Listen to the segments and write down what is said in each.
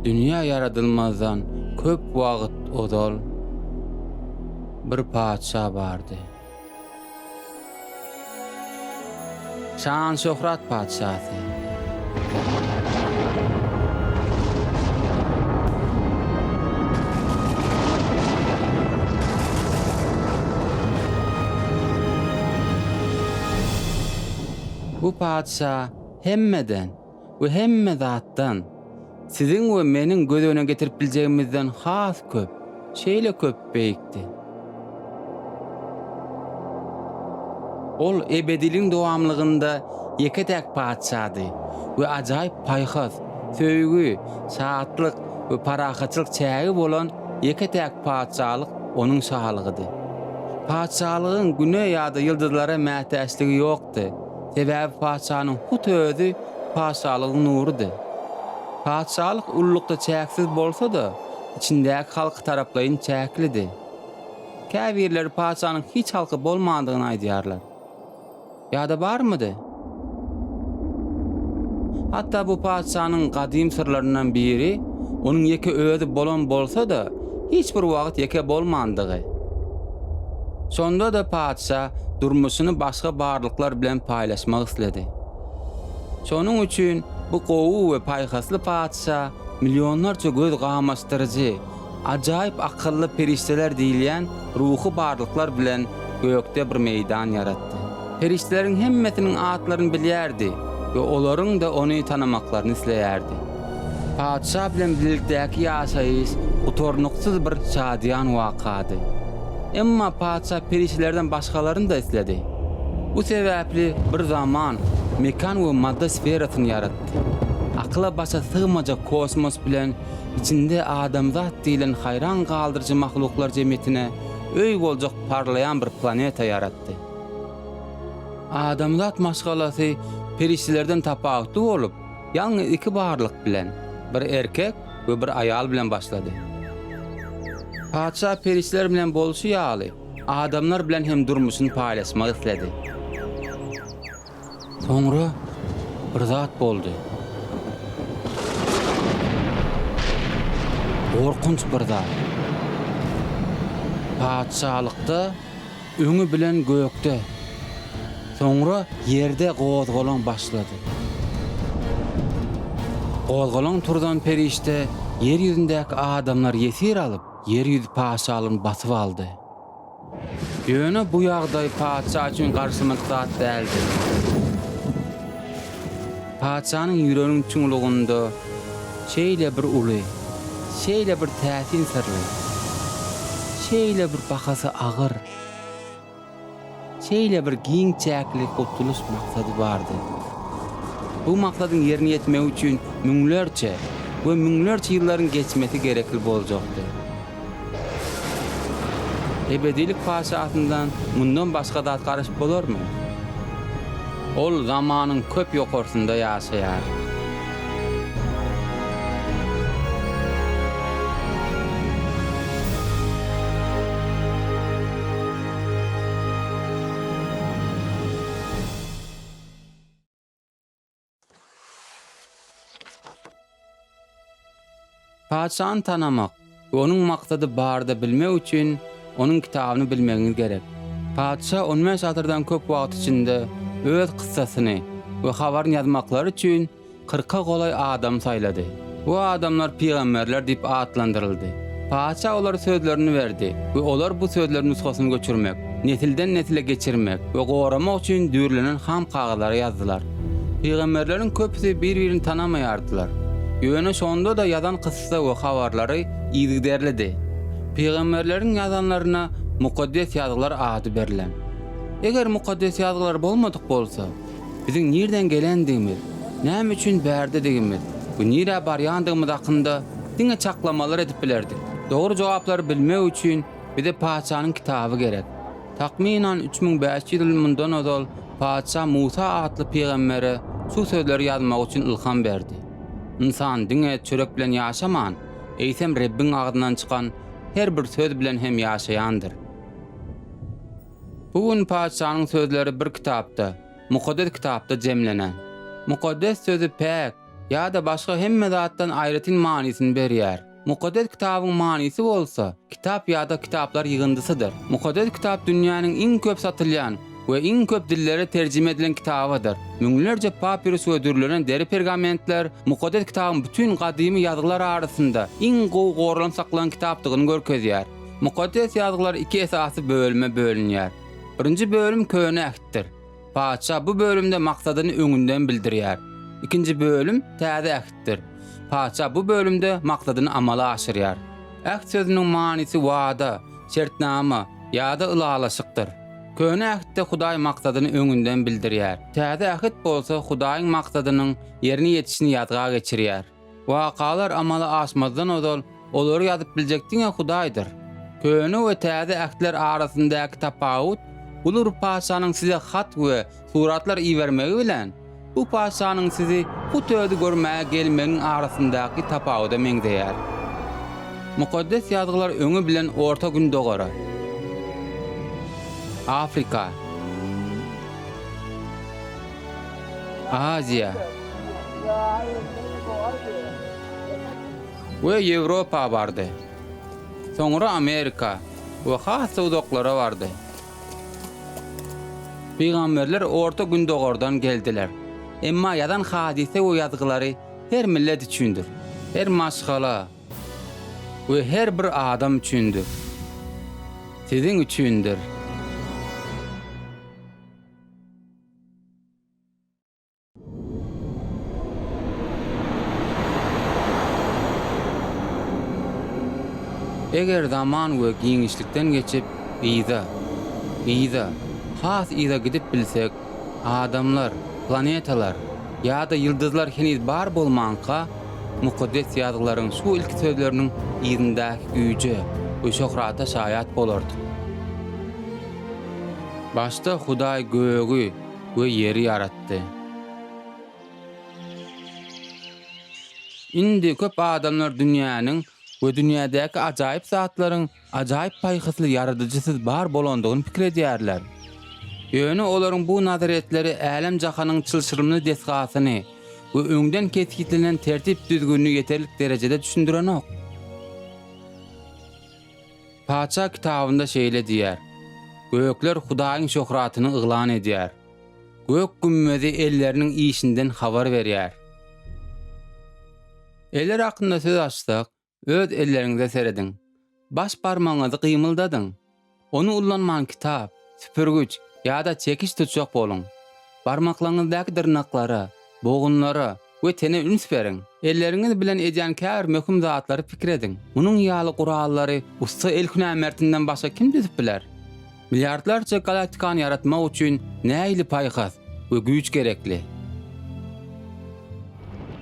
Dünýä ýaradylmazdan köp wagt ozal bir patyşa bardy. Şan-şöhrat patyşasy. Bu patyşa hemmeden we hemme zatdan, siziň we meniň göz öňüne getirip biljegimizden has köp, şeýle köp beýikdi. Ol ebediligiň dowamlygynda ýeke-täk patyşady we ajaýyp paýhas, söýgi, şatlyk we parahatçylyk çägi bolan ýeke-täk patyşalyk onuň şalygydy. Patyşalygyň Güne ýa-da ýyldyzlara mätäçligi ýokdy, sebäbi patyşanyň hut özi patyşalygyň nurudy. Patyşalyk ululykda çäksiz bolsa-da, içindäki halky taraplaýyn çäklidi. Käbirleri patyşanyň hiç halky bolmandygyny aýdýarlar. Ýa-da barmydy? Hatda bu patyşanyň gadym syrlaryndan biri, onuň ýeke özi bolan bolsa-da, hiç bir wagt ýeke bolmandygy. Şonda-da patyşa durmuşyny başga barlyklar bilen paýlaşmak isledi. Şonuň üçin bu gowy we paýhasly patyşa millionlarça göz gamaşdyryjy, Ajaýyp akylly perişdeler diýilýän ruhy barlyklar bilen gökde bir meýdan ýaratdy. Perişdeleriň hemmesiniň atlaryny bilýärdi we olaryň-da ony tanamaklaryny isleýärdi. Patyşa bilen bilelikdäki ýaşaýyş gutarnyksyz bir şadyýan wakady. Emma patyşa perişdelerden başgalaryny-da isledi. Bu sebäpli bir zaman, mekan we madda sferasyny ýaratdy. Akyla-başa sygmajak kosmos bilen Içinde adamzat diýlen haýran galdyryjy mahluklar jemgyýetine öý boljak parlaýan bir planeta ýaratdy. Adamzat maşgalasy perişdelerden tapawutly bolup, ýalňyz iki barlyk bilen, bir erkek we bir aýal bilen başlady. Patyşa perişdeler bilen bolşy ýaly, adamlar bilen hem durmuşyny paýlaşmak isledi. Soňra bir zat boldy. Gorkunç bir zat. Patyşalykda öňi bilen gökde, soňra ýerde gozgalaň başlady. Gozgalaň turzan perişde ýer ýüzündäki adamlary ýesir alyp, ýer ýüzi patyşalygyny basyp aldy. Ýöne bu ýagdaý patyşa üçin garşylmadyk zat däldi. Patyşanyň ýüreginiň çuňlugynda şeýle bir uly, şeýle bir täsin syrly, şeýle bir bahasy agyr, şeýle bir giň çäkli gutulyş maksady bardy. Bu maksadyň ýerine ýetmegi üçin müňlerçe we müňlerçe ýyllaryň geçmesi gerekli boljakdy. Ebedilik Patyşasyndan mundan başga zat garaşyp bolarmy? Ol zamanyň köp ýokarsynda ýaşaýar. Patyşany tanamak we onuň maksady barada bilmek üçin onuň kitabyny bilmegiňiz gerek. Patyşa on bäş asyrdan köp wagt içinde öz kyssasyny we habaryny ýazmaklary üçin kyrka golaý adamy saýlady. Bu adamlar pygamberler diýip atlandyryldy. Patyşa olara sözlerini berdi we olar bu sözleriň nusgasyny göçürmek, nesilden-nesile geçirmek we goramak üçin düýrlenen ham kagyzlara ýazdylar. Pygamberleriň köpüsi bir-birini tanamaýardylar. Ýöne şonda-da ýazan kyssa we habarlary yzygiderlidi. Pygamberleriň ýazanlaryna Mukaddes Ýazgylar ady berlen. Eger Mukaddes Ýazgylar bolmadyk bolsa, biziň nirden gelendigimiz, näme üçin bärdedigimiz we nirä barýandygymyz hakynda diňe çaklamalar edip bilerdik. Dogry jogaplary bilmek üçin bize Patyşanyň kitaby gerek. Takmynan 3500 ýyl mundan ozal Patyşa Musa atly pygambere şu sözleri ýazmagy üçin ylham berdi, Ynsan diňe çörek bilen ýaşaman, eýsem Rebbiň agzyndan çykan her bir söz bilen hem ýaşaýandyr. Bu gün Patyşanyň sözleri bir kitapda, Mukaddes Kitapda jemlenen. Mukaddes sözi päk ýa-da başga hemme zatdan aýratyn manysyny berýär. Mukaddes Kitabyň manysy bolsa, kitap ýa-da kitaplar ýygyndysydyr. Mukaddes Kitap dünýäniň iň köp satylýan we iň köp dillere terjime edilen kitabydyr. Müňlerçe papirus we dürlenen deri pergamentler Mukaddes Kitabyň bütin gadymy ýazgylar arasynda iň gowy gorlanyp saklanan kitapdygyny görkezýär. Mukaddes Ýazgylar iki esasy bölüme bölünýär. Birinji bölüm Köne Ähtdir. Patyşa bu bölümde maksadyny öňünden bildirýär. Ikinji bölüm Täze Ähtdir. Patyşa bu bölümde maksadyny amala aşyrýar. Äht sözüniň manysy wada, şertnama ýa-da ylalaşykdyr. Köne Ähtde Hudaý maksadyny öňünden bildirýär. Täze Ähit bolsa Hudaýyň maksadynyň ýerine ýetişini ýazga geçirýär. Wakalar amala aşmazdan ozal olary ýazyp biljek diňe Hudaýdyr. Köne we Täze Ähtler arasyndaky tapawut uly bir patyşanyň size hat we suratlar ibermegi bilen, bu patyşanyň sizi hut özi görmäge gelmeginiň arasyndaky tapawuda meňzeýär. Mukaddes Ýazgylar öňi bilen Orta Gündogara, Afrika, Aziýa we Ýewropa bardy. Soňra Amerika we has-da uzaklara bardy. Pygamberler Orta Gündogardan geldiler. Emma ýazan hadysa we ýazgylary her millet üçindir, her maşgala we her bir adam üçindir. Siziň üçindir. Eger zaman we giňişlikden geçip, yza, yza, has yza gidip bilsek, adamlar, planetalar ýa-da ýyldyzlar heniz bar bolmanka, Mukaddes Ýazgylaryň şu ilki sözleriniň yzyndaky güýje we şöhrata şaýat bolardyk. Başda Hudaý gögi we ýeri ýaratdy. Indi köp adamlar dünýäniň we dünýädäki ajaýyp zatlaryň ajaýyp paýhasly ýaradyjysyz bar bolandygyny pikir edýärler. Ýöne olaryň bu nazaryýetleri älem-jahanyň çylşyrymly desgasyny we öňden kesgitlenen tertip-düzgünini ýeterlik derejede düşündirenok. Patyşa kitabynda şeýle diýýär, Gökler Hudaýyň şöhratyny yglan edýär. Gök gümmezi elleriniň işinden habar berýär. Eller hakynda söz açsak, öz elleriňize serediň. Baş barmagyňyzy gymyldadyň. Ony ullanman kitap, süpürgiç ýa-da çekiç tutjak boluň. Barmaklaryňyzdaky dyrnaklara, bogunlara we tene üns beriň. Elleriňiz bilen edýän käbir möhüm zatlary pikir ediň. Munuň ýaly gurallary ussa el hünärmertinden başga kim düzüp biler? Milliardlarça galaktikany ýaratmak üçin nähili paýhas we güýç gerekli?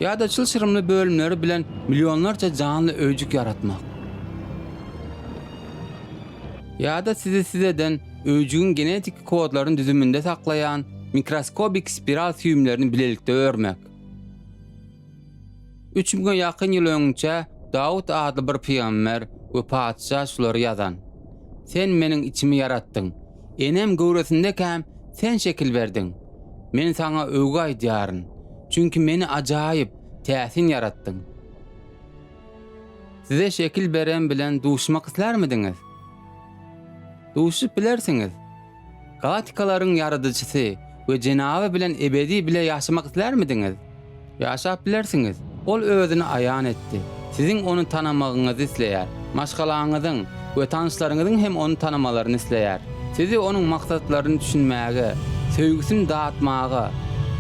Ýa-da çylşyrymly bölümleri bilen millionlarça janly öýjük ýaratmak. Ýa-da sizi siz eden öýjügiň genetiki kodlaryny düzüminde saklaýan mikroskopik spiral süýümlerini bilelikde örmek. Üç müňe ýakyn ýyl öňçä Dawut atly bir pygamber we patyşa şulary ýazan, Sen meniň içimi ýaratdyň, enem göwresindekäm Sen şekil berdiň. Men Saňa öwgi aýdýaryn, çünki meni ajaýyp, täsin ýaratdyň. Size şekil beren bilen duşmak islärmidiňiz? Duşup bilersiňiz. Galaktikalaryň ýaradyjysy we jenaby bilen ebedi bile ýaşamak islärmidiňiz? Ýaşap bilersiňiz. Ol özüni aýan etdi. Siziň ony tanamagyňyzy isleýär. Maşgalaňyzyň we tanyşlaryňyzyň hem ony tanamalaryny isleýär. Sizi onuň maksatlaryny düşünmäge, söýgüsini datmaga,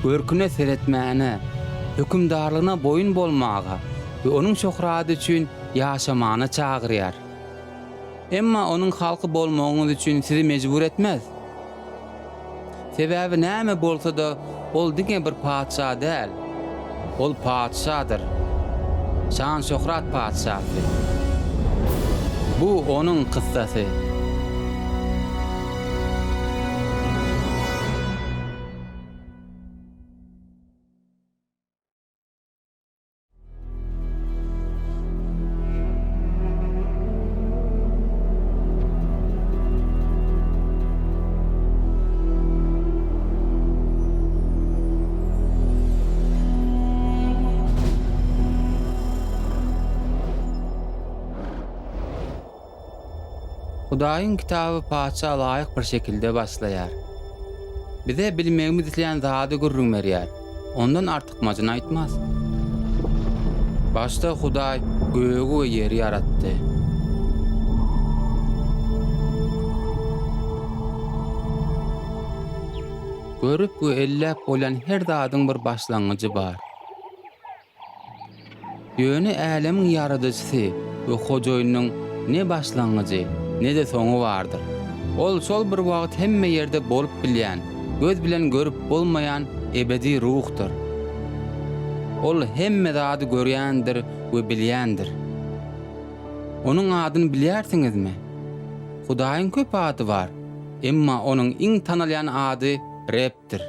görküne seretmäne, hökümdarlygyna boýun bolmaga we onuň şöhraty üçin ýaşamana çagyrýar. Emma Onuň halky bolmagyňyz üçin sizi mejbur etmez. Sebäbi näme bolsa-da, Ol diňe bir patyşa däl. Ol patyşadyr. Şan-şöhrat patyşasy. Bu Onuň kyssasy. Hudaýyň kitaby patyşa laýyk bir şekilde başlaýar. Bize bilmegimiz isleýän zady gürrüň berýär. Ondan artykmajyny aýtmaz. Başda Hudaý gögi we ýeri ýaratdy. Görüp we elläp bolýan her zadyň bir başlangyjy bar. Ýöne älemiň Ýaradyjysy we Hojaýynynyň ne başlangyjy, ne-de soňy bardyr. Ol şol bir wagt hemme ýerde bolup bilýän, göz bilen görüp bolmaýan ebedi Ruhdur. Ol hemme zady görýändir we bilýändir. Onuň adyny bilýärsiňizmi? Hudaýyň köp ady bar, emma Onuň iň tanalýan ady Rebdir.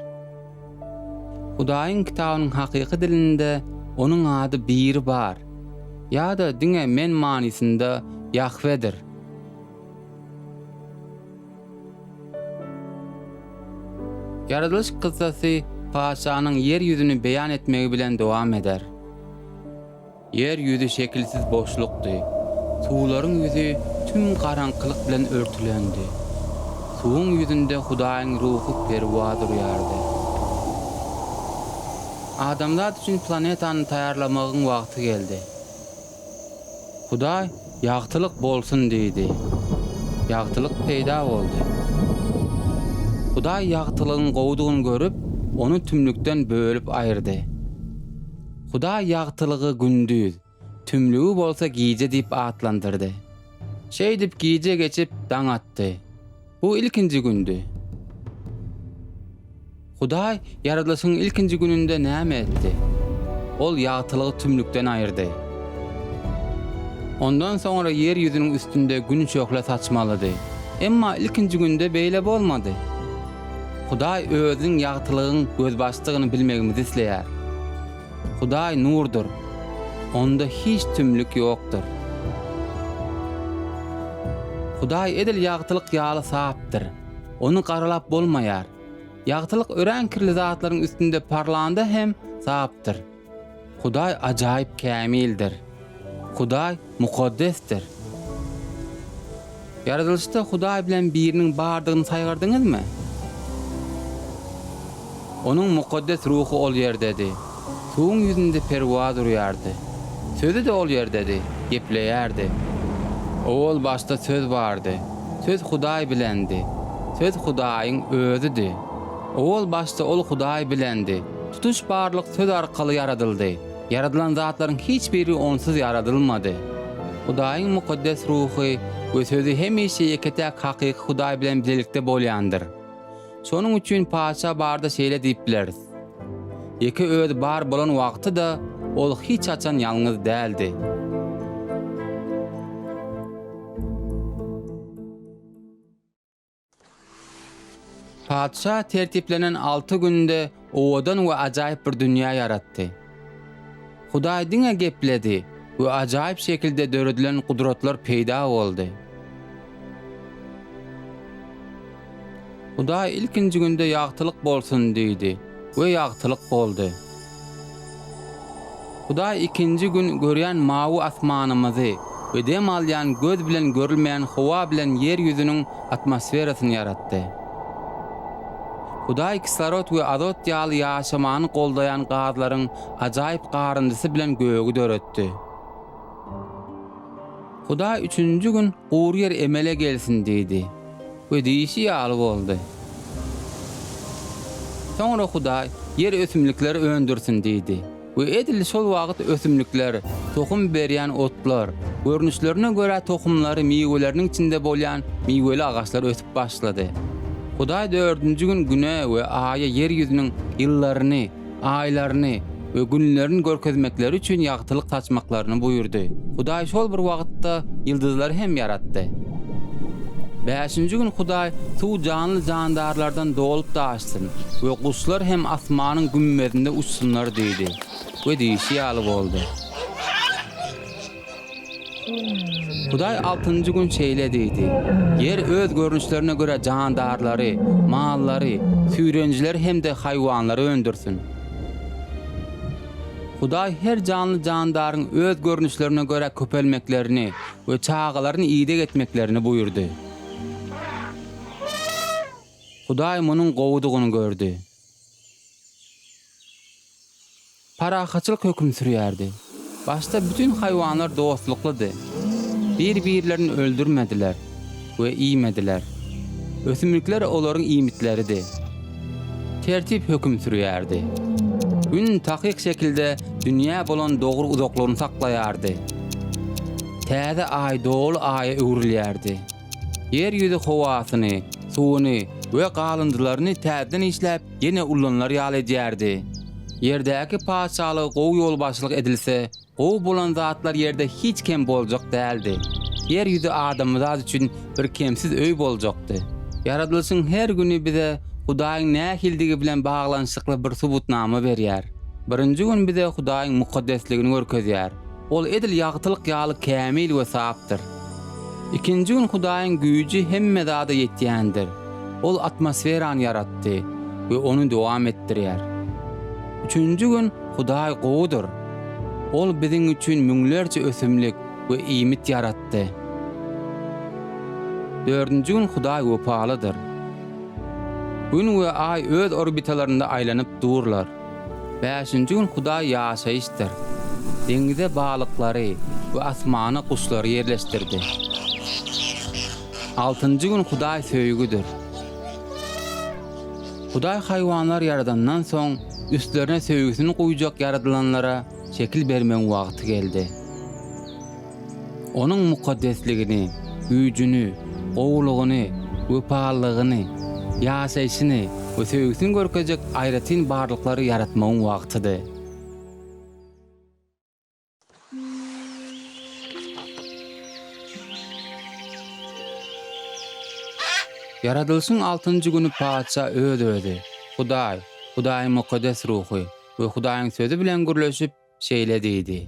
Hudaýyň kitabynyň hakyky dilinde Onuň ady Biri bar ýa-da diňe Men manysynda Ýahwedir. Ýaradylyş kyssasy Patyşanyň ýer ýüzüni beýan etmegi bilen dowam eder. Ýer ýüzi şekilsiz boşlukdy. Suwlaryň ýüzi tüm garaňkylyk bilen örtülendi. Suwuň ýüzünde Hudaýyň Ruhy perwaz urýardy. Adamzat üçin planetany taýýarlamagyň wagty geldi. Hudaý, Ýagtylyk bolsun diýdi. Ýagtylyk peýda boldy. Hudaý ýagtylygyň gowudygyny görüp, ony tümlükden bölüp aýyrdy. Hudaý ýagtylygy gündiz, tümlügi bolsa gije diýip atlandyrdy. Şeýdip gije geçip, daň atdy. Bu ilkinji gündi. Hudaý ýaradylyşyň ilkinji gününde näme etdi? Ol ýagtylygy tümlükden aýyrdy. Ondan soňra ýer ýüzüniň üstünde gün şöhle saçmalydy. Emma ilkinji günde beýle bolmady. Hudaý Özüniň ýagtylygyň gözbaşdygyny bilmegimizi isleýär. Hudaý nurdur. Onda hiç tümlük ýokdur. Hudaý edil ýagtylyk ýaly sapdyr. Ony garalap bolmaýar. Ýagtylyk örän kirli zatlaryň üstünde parlanda hem sapdyr. Hudaý ajaýyp kämildir. Hudaý mukaddesdir. Ýaradylyşda Hudaý bilen biriniň bardygyny saýgardyňyzmy? Onuň mukaddes ruhy ol ýerdedi. Suwuň ýüzünde perwaz urýardy. Sözi-de ol ýerdedi, gepleýärdi. Owal başda Söz bardy. Söz Hudaý bilendi. Söz Hudaýyň Özüdi. Owal başda Ol Hudaý bilendi. Tutuş barlyk Söz arkaly ýaradyldy. Ýaradylan zatlaryň hiç biri Onsuz ýaradylmady. Hudaýyň Mukaddes Ruhy we Sözi hemişe ýeke-täk hakyky Hudaý bilen bilelikde bolýandyr. Şonuň üçin Patyşa barada şeýle diýip bileris, Ýeke özi bar bolan wagty-da, Ol hiç haçan ýalňyz däldi. Patyşa tertiplenen alty günde owadan we ajaýyp bir dünýä ýaratdy. Hudaý diňe gepledi we ajaýyp şekilde döredilen gudratlar peýda boldy. Hudaý ilkinji günde ýagtylyk bolsun diýdi we ýagtylyk boldy. Hudaý ikinji gün görýän mawy asmanymyzy we dem alýan göz bilen görülmeýän howa bilen ýer ýüzüniň atmosferasyny ýaratdy. Hudaý kislorod we azot ýaly ýaşamany goldaýan gazlaryň ajaýyp garyndysy bilen gögi döretdi. Hudaý üçünji gün gury ýer emele gelsin diýdi we diýşi ýaly boldy. Soňra Hudaý, Ýer ösümlikleri öndürsin diýdi we edil şol wagt ösümlikler, tohum berýän otlar. Görnüşlerine görä tohumlary miweleriniň içinde bolýan miweli agaçlar ösüp başlady. Hudaý dördünji gün Güne we Aýa ýer ýüzüniň ýyllaryny, aýlaryny we günlerini görkezmekleri üçin ýagtylyk saçmaklaryny buýurdy. Hudaý şol bir wagtda ýyldyzlary hem ýaratdy. Bäşinji gün Hudaý suw janly-jandarlardan dolup daşsyn we guşlar hem asmanyň gümmezinde uçsunlar diýdi we diýşi ýaly boldy. Hudaý altynjy gün şeýle diýdi, Ýer öz görnüşlerine görä jandarlary, mallary, süýrenjileri hem-de haýwanlary öndürsin. Hudaý her janly-jandaryň öz görnüşlerine görä köpelmeklerini we çagalaryny ideg etmeklerini buýurdy. Hudaý munuň gowudygyny gördi. Parahatçylyk höküm sürýärdi. Başda bütin haýwanlar dostluklydy. Bir-birlerini öldürmediler we iýmediler. Ösümlikler olaryň iýmitleridi. Tertip höküm sürýärdi. Gün takyk şekilde dünýä bolan dogry uzaklygyny saklaýardy. Täze aý doly aýa öwrülýärdi. Ýer ýüzi howasyny, suwuny we galyndylaryny täzeden işläp, ýene ulanylar ýaly edýärdi. Ýerdäki patyşalyga gowy ýolbaşçylyk edilse, gowy bolan zatlar ýerde hiç kem boljak däldi. Ýer ýüzi adamzat üçin bir kemsiz öý boljakdy. Ýaradylyşyň her güni bize Hudaýyň nähilidigi bilen baglanyşykly bir subutnama berýär. Birinji gün bize Hudaýyň mukaddesligini görkezýär. Ol edil ýagtylyk ýaly kämil we sapdyr. Ikinji gün Hudaýyň güýji hemme zada ýetýändir. Ol atmosferany ýaratdy we ony dowam etdirýär. Üçünji gün Hudaý gowudyr. Ol biziň üçin müňlerçe ösümlik we iýmit ýaratdy. Dördünji gün Hudaý wepalydyr. Gün we Aý öz orbitalarynda aýlanyp durlar. Bäşinji gün Hudaý ýaşaýyşdyr. Deňize balyklary we asmana guşlary ýerleşdirdi. Altynjy gün Hudaý söýgüdir. Hudaý haýwanlary ýaradandan soň, üstlerine söýgüsini guýjak ýaradylanlara şekil bermegiň wagty geldi. Onuň mukaddesligini, güýjüni, gowulygyny, wepalylygyny, ýaşaýşyny we söýgüsini görkezjek aýratyn barlyklary ýaratmagyň wagtydy. Ýaradylyşyň altynjy güni patyşa öz-özi, Hudaý, Hudaýyň Mukaddes Ruhy we Hudaýyň Sözi bilen gürleşip, şeýle diýdi,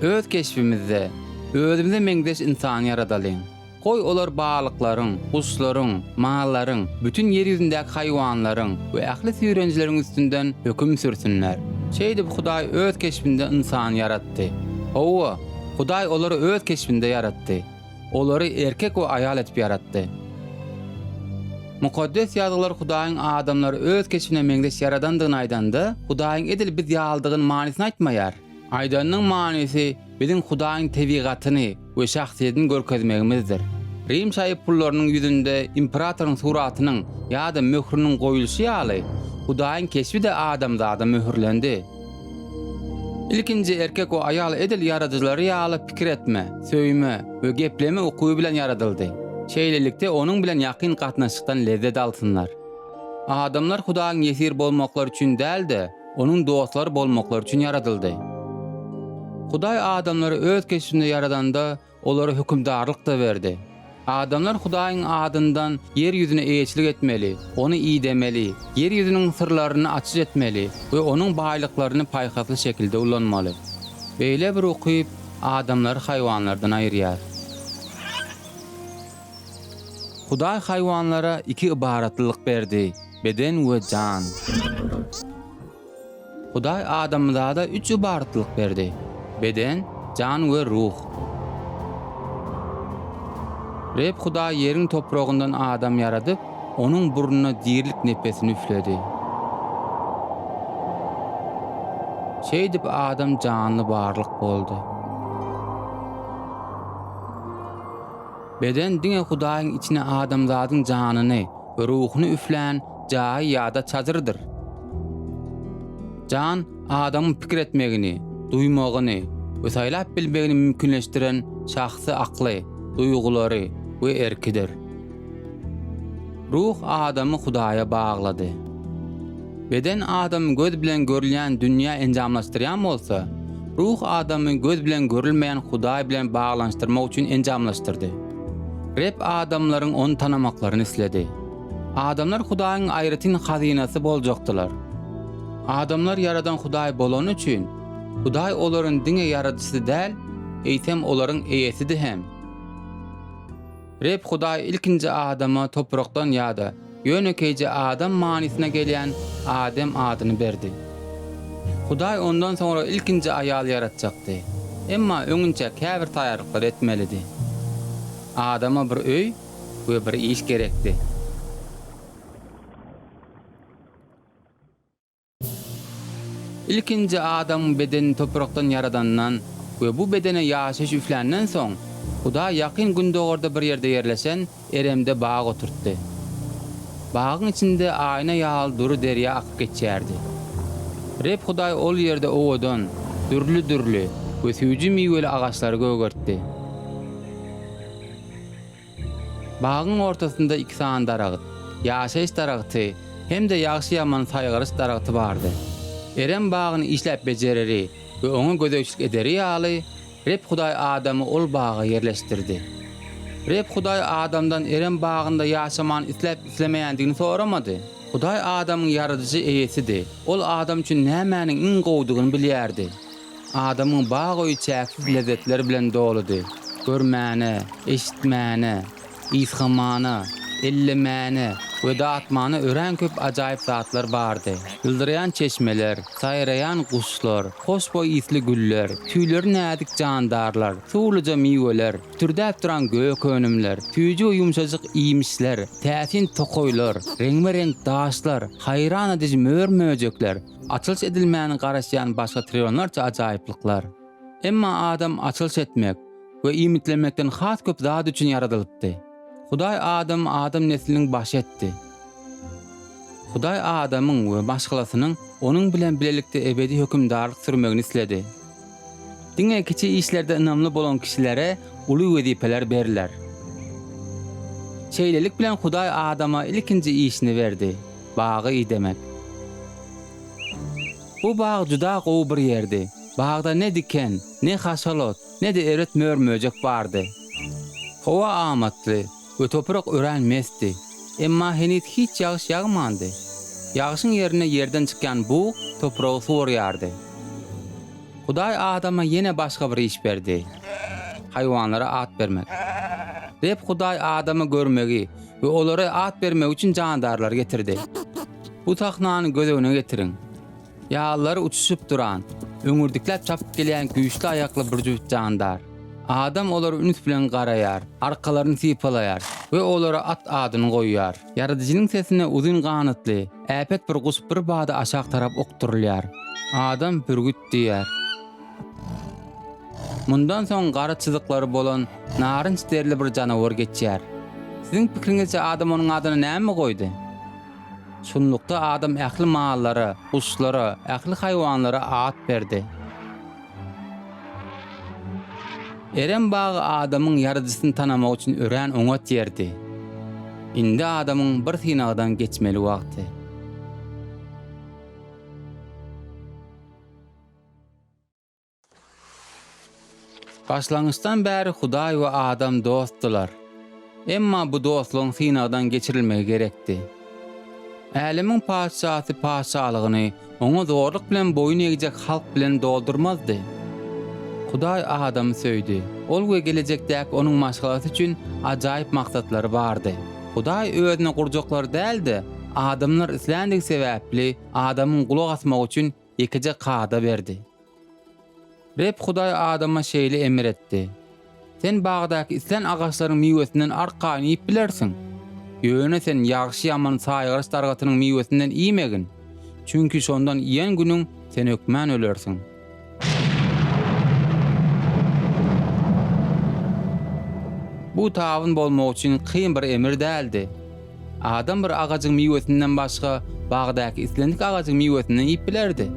Öz keşbimizde, özümize meňzeş ynsany ýaradalyň. Goý, olar balyklaryň, guşlaryň, mallaryň, bütin ýer ýüzündäki haýwanlaryň we ähli süýrenjileriň üstünden höküm sürsünler. Şeýdip, Hudaý Öz keşbinde ynsany ýaratdy. Hawa, Hudaý olary Öz keşbinde ýaratdy. Olary erkek we aýal edip ýaratdy. Mukaddes Ýazgylar Hudaýyň adamlary Öz keşbine meňzeş ýaradandygyny aýdanda, Hudaýyň edil biz ýalydygyny manysyny aýtmaýar. Aýdanynyň manysy biziň Hudaýyň tebigatyny we şahsyýetini görkezmegimizdir. Rim şaýy pullarynyň ýüzünde imperatoryň suratynyň ýa-da möhrüniň goýulşy ýaly, Hudaýyň keşbi-de adamzada möhürlendi. Ilkinji erkek we aýal edil ýaradyjylary ýaly pikir etme, söýme we gepleme ukyby bilen ýaradyldy. Şeýlelikde, onuň bilen ýakyn gatnaşykdan lezzet alsynlar. Adamlar Hudaýyň ýesir bolmaklary üçin däl-de, onuň dostlary bolmaklary üçin ýaradyldy. Hudaý adamlary öz keşbinde ýaradanda, Olara hökümdarlyk-da berdi. Adamlar Hudaýyň adyndan ýer ýüzüne eýeçilik etmeli, ony idemeli, ýer ýüzüniň syrlaryny açyş etmeli we onuň baýlyklaryny paýhasly şekilde ulanmaly. Beýle bir ukyp adamlary haýwanlardan aýyrýar. Hudaý haýwanlara iki ybaratlylyk berdi, beden we jan. Hudaý adamzada üç ybaratlylyk berdi, beden, jan we ruh. Reb Hudaý ýeriň topragyndan adam ýaradyp, onuň burnuna dirilik nepesini üfledi. Şeýdip adam janly barlyk boldy. Beden diňe Hudaýyň içine adamzadyň janyny we ruhuny üflän jaý ýa-da çadyrdyr. Jan adamyň pikir etmegini, duýmagyny we. we saýlap bilmegini mümkinleşdiren şahsy akly, duýgulary we erkidir. Ruh adamy Hudaýa baglady. Beden adamy göz bilen görülýän dünýä enjamlaşdyrýan bolsa, ruh adamy göz bilen görülmeýän Hudaý bilen baglanyşdyrmak üçin enjamlaşdyrdy. Reb adamlaryň ony tanamaklaryny isledi. Adamlar Hudaýyň aýratyn hazynasy boljakdylar. Adamlar ýaradan Hudaý bolany üçin, Hudaý olaryň diňe ýaradyjysy däl, eýsem olaryň eýesidi hem. Reb Hudaý ilkinji adama toprakdan ýa-da ýönekeýje adam manysyna gelýän Adem adyny berdi. Hudaý ondan soňra ilkinji aýal ýaratjakdy. Emma öňinçä käbir taýýarlyklar etmelidi. Adama bir öý we bir iş gerekdi. Ilkinji adamyň bedenini toprakdan ýaradandan we bu bedene ýaşaýyş üfländen soň, Hudaý Ýakyn Gündogarda bir ýerde ýerleşen Eremde bag oturtdy. Bagyň içinde aýna ýaly dury derýa akyp geçýärdi. Reb Hudaý ol ýerde owadan, dürli-dürli we süýji miweli agaçlary gögertdi. Bagyň ortasynda iki sany daragt, ýaşaýyş daragty hem-de ýagşy-ýamany saýgaryş daragty bardy. Erem bagyny işläp bejereri we oňa gözegçilik ederi ýaly, Reb Hudaý adamy ol baga ýerleşdirdi. Reb Hudaý adamdan Erem bagynda ýaşamany isläp-islemeýändigini soramady. Hudaý adamyň ýaradyjy eýesidi. Ol adam üçin nämäniň iň gowudygyny bilýärdi. Adamyň bag öýi çäksiz lezzetler bilen doludy. Görmäne, eşitmäne, ysgamana, ellemäne we datmana örän köp ajaýyp zatlar bardy. Ýyldyraýan çeşmeler, saýraýan guşlar, hoşboý ysly güller, tüýleri näzik jandarlar, suwluja miweler, pütürdäp duran gök önümler, süýji we ýumşajyk iýmişler, täsin tokaýlar, reňbe-reňk daşlar, haýran ediji mör-möjekler, Açylyş edilmäne garaşýan başga trillionlarça ajaýyplyklar. Emma adam açylyş etmek we iýmitlenmekden has köp zat üçin ýaradylypdy. Hudaý adamy adam nesliniň başy etdi. Hudaý adamyň we maşgalasynyň onuň bilen bilelikde ebedi hökümdarlyk sürmegini isledi. Diňe kiçi işlerde ynamly bolan kişilere uly wezipeler berler. Şeýlelik bilen Hudaý adama ilkinji işini berdi. Bagy idemek. Bu bag juda gowy bir ýerdi. Bagda ne diken, ne haşal ot, ne-de erbet mör-möjek bardy. Howa amatly we toprak örän mesdi. Emma heniz hiç ýagyş ýagmandy. Ýagşyň ýerine ýerden çykýan bug topragy suwarýardy. Hudaý adama ýene başga bir iş berdi, haýwanlara at bermek. Reb Hudaý adama görmegi we olara at bermegi üçin jandarlary getirdi. Bu sahnany göz öňüne getiriň. Ýallary uçuşyp duran, öňürdikläp çapyp gelýän güýçli aýakly bir jübüt jandar. Adam olara üns bilen garaýar, arkalaryny sypalaýar we olara at adyny goýýar. Ýaradyjynyň sesine uzyn ganatly, äpet bir guş bir bada aşak tarap okdurylýar. Adam bürgüt diýýär. Mundan soň gara çyzyklary bolan narynç derili bir janawar geçýär. Siziň pikiriňizçe adam onuň adyny näme goýdy? Şunlukda adam ähli mallara, guşlara, ähli haýwanlara at berdi. Erem bagy adamyň Ýaradyjysyny tanamak üçin örän oňat ýerdi. Indi adamyň bir synagdan geçmeli wagty. Başlangyçdan bäri Hudaý we adam dostdular. Emma bu dostlugyň synagdan geçirilmegi gerekdi. Älemiň patyşasy patyşalygyny oňa zorluk bilen boýun egjek halk bilen doldurmazdy. Hudaý adamy söýdi. Ol we gelejekdäki onuň maşgalasy üçin ajaýyp maksatlary bardy. Hudaý özüne gurjaklary däl-de, adamlar isländigi sebäpli adamyň gulak asmagy üçin ýekeje kada berdi. Reb Hudaý adama şeýle emr etdi, Sen bagdaky islän agaçlaryň miwesinden arkaýyn iýip bilersiň. Ýöne sen ýagşy-ýamany saýgaryş dargatynyň miwesinden iýmegin. Çünki şondan iýen günüň sen hökmän ölersiň. Bu tabyn bolmak üçin kyn bir emir däldi. Adam bir agajyň miwesinden başga bagdaky islendik agajyň miwesinden iýip bilerdi.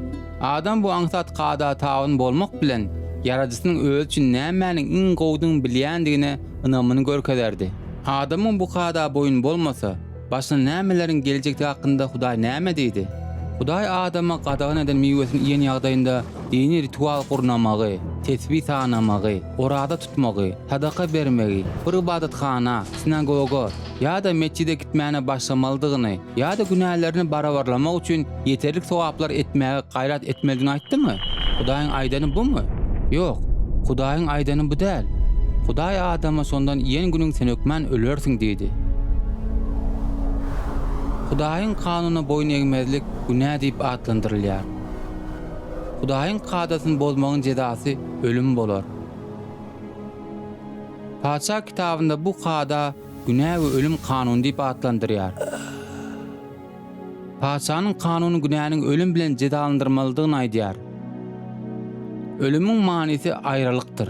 Adam bu aňsat kada tabyn bolmak bilen, Ýaradyjysynyň özi üçin nämäniň iň gowudygyny bilýändigine ynamyny görkezerdi. Adamyň bu kada boýun bolmasa, başyna nämeleriň geljekdigi hakynda Hudaý näme diýdi? Hudaý adama gadagan eden miwesini iýen ýagdaýynda dini ritual gurnamagy, tesbi sanamagy, oraza tutmagy, sadaka bermegi, bir ybadathana, sinagoga ýa-da metjide gitmäne başlamalydygyny ýa-da günälerini barabarlamak üçin ýeterlik sogaplar etmäge gaýrat etmelidigini aýtdymy? Hudaýyň aýdany bumy? Ýok, Hudaýyň aýdany bu däl. Hudaý adama şondan iýen günüň sen hökman ölersiň diýdi. Hudaýyň kanunyna boýun egmezlik günä diýip atlandyrylýar. Hudaýyň kadasyny bozmagyň jezasy ölüm bolar. Patyşa kitabynda bu kada günä we ölüm kanuny diýip atlandyrýar. Patyşanyň kanuny günäniň ölüm bilen jezalandyrmalydygyny aýdýar. Ölümiň manysy aýralykdyr.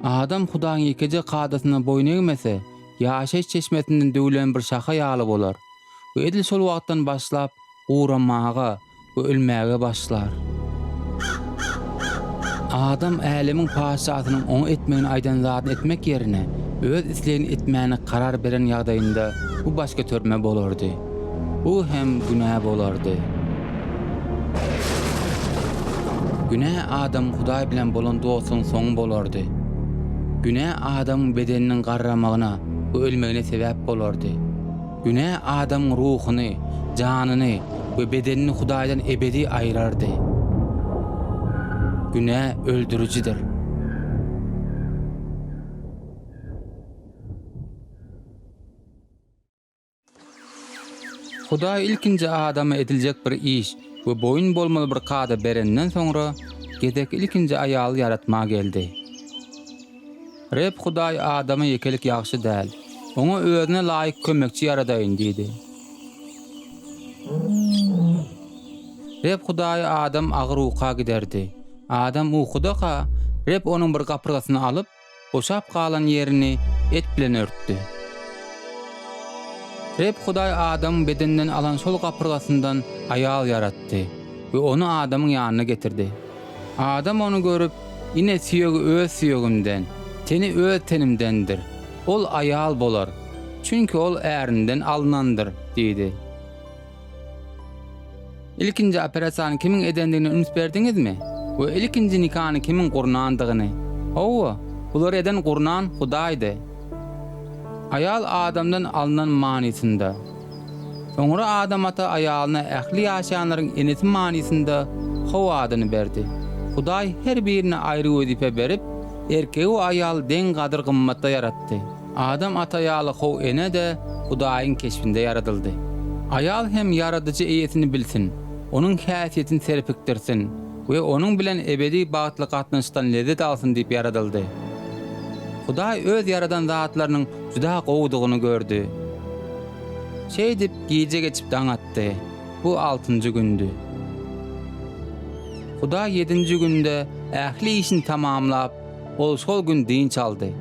Adam Hudaýyň ýekeje kadasyna boýun egmese, ýaşaýyş çeşmesinden döwlen bir şaha ýaly bolar we edil şol wagtdan başlap guramaga we ölmäge başlar. Adam älemiň patyşasynyň oňa etmegini aýdan zadyny etmek ýerine, öz islegini etmäne karar beren ýagdaýynda bu başgöterme bolardy. Bu hem günä bolardy. Günä adamyň Hudaý bilen bolan dostlugyň soňy bolardy. Günä adamyň bedeniniň garramagyna we ölmegine sebäp bolardy. Günä adamyň ruhuny, janyny we bedenini Hudaýdan ebedi aýrardy. Günä öldürijidir. Hudaý ilkinji adama ediljek bir iş we boýun bolmaly bir kada berenden soňra, gezek ilkinji aýaly ýaratma geldi. Reb Hudaý adama ýekelik ýagşy däl. Oňa özüne laýyk kömekçi ýaradaýyn diýdi. Reb Hudaýy adam agyr uka giderdi. Adam ukudaka, Reb onuň bir gapyrgasyny alyp, boşap galan ýerini et bilen örtdi. Reb Hudaý adamyň bedeninden alan şol gapyrgasyndan aýal ýaratdy we ony adamyň ýanyna getirdi. Adam ony görüp, Ine, süýegi öz süýegimden, teni öz tenimdendir. Ol aýal bolar, çünki ol ärinden alnandyr diýdi. Ilkinji operasiýany kimiň edendigine üns berdiňizmi? We ilkinji nikany kimiň gurnandygyny? Hawa, bulary eden gurnan Hudaýdy. Aýal adamdan alnan manysynda. Soňra Adam ata aýalyna ähli ýaşaýanlaryň enesi manysynda How adyny berdi. Hudaý her birine aýry wezipe berip, erkegi we aýaly deň gadyr-gymmatda ýaratdy. Adam ata ýaly How ene-de Hudaýyň keşbinde ýaradyldy. Aýal hem Ýaradyjy eýesini bilsin, onuň häsiýetini serpikdirsin we onuň bilen ebedi bagtly gatnaşykdan lezzet alsyn diýip ýaradyldy. Hudaý öz ýaradan zatlarynyň juda gowudygyny gördi. Şeýdip, gije geçip daň atdy. Bu altynjy gündi. Hudaý ýedinji günde ähli işini tamamlap, ol şol gün dynç aldy.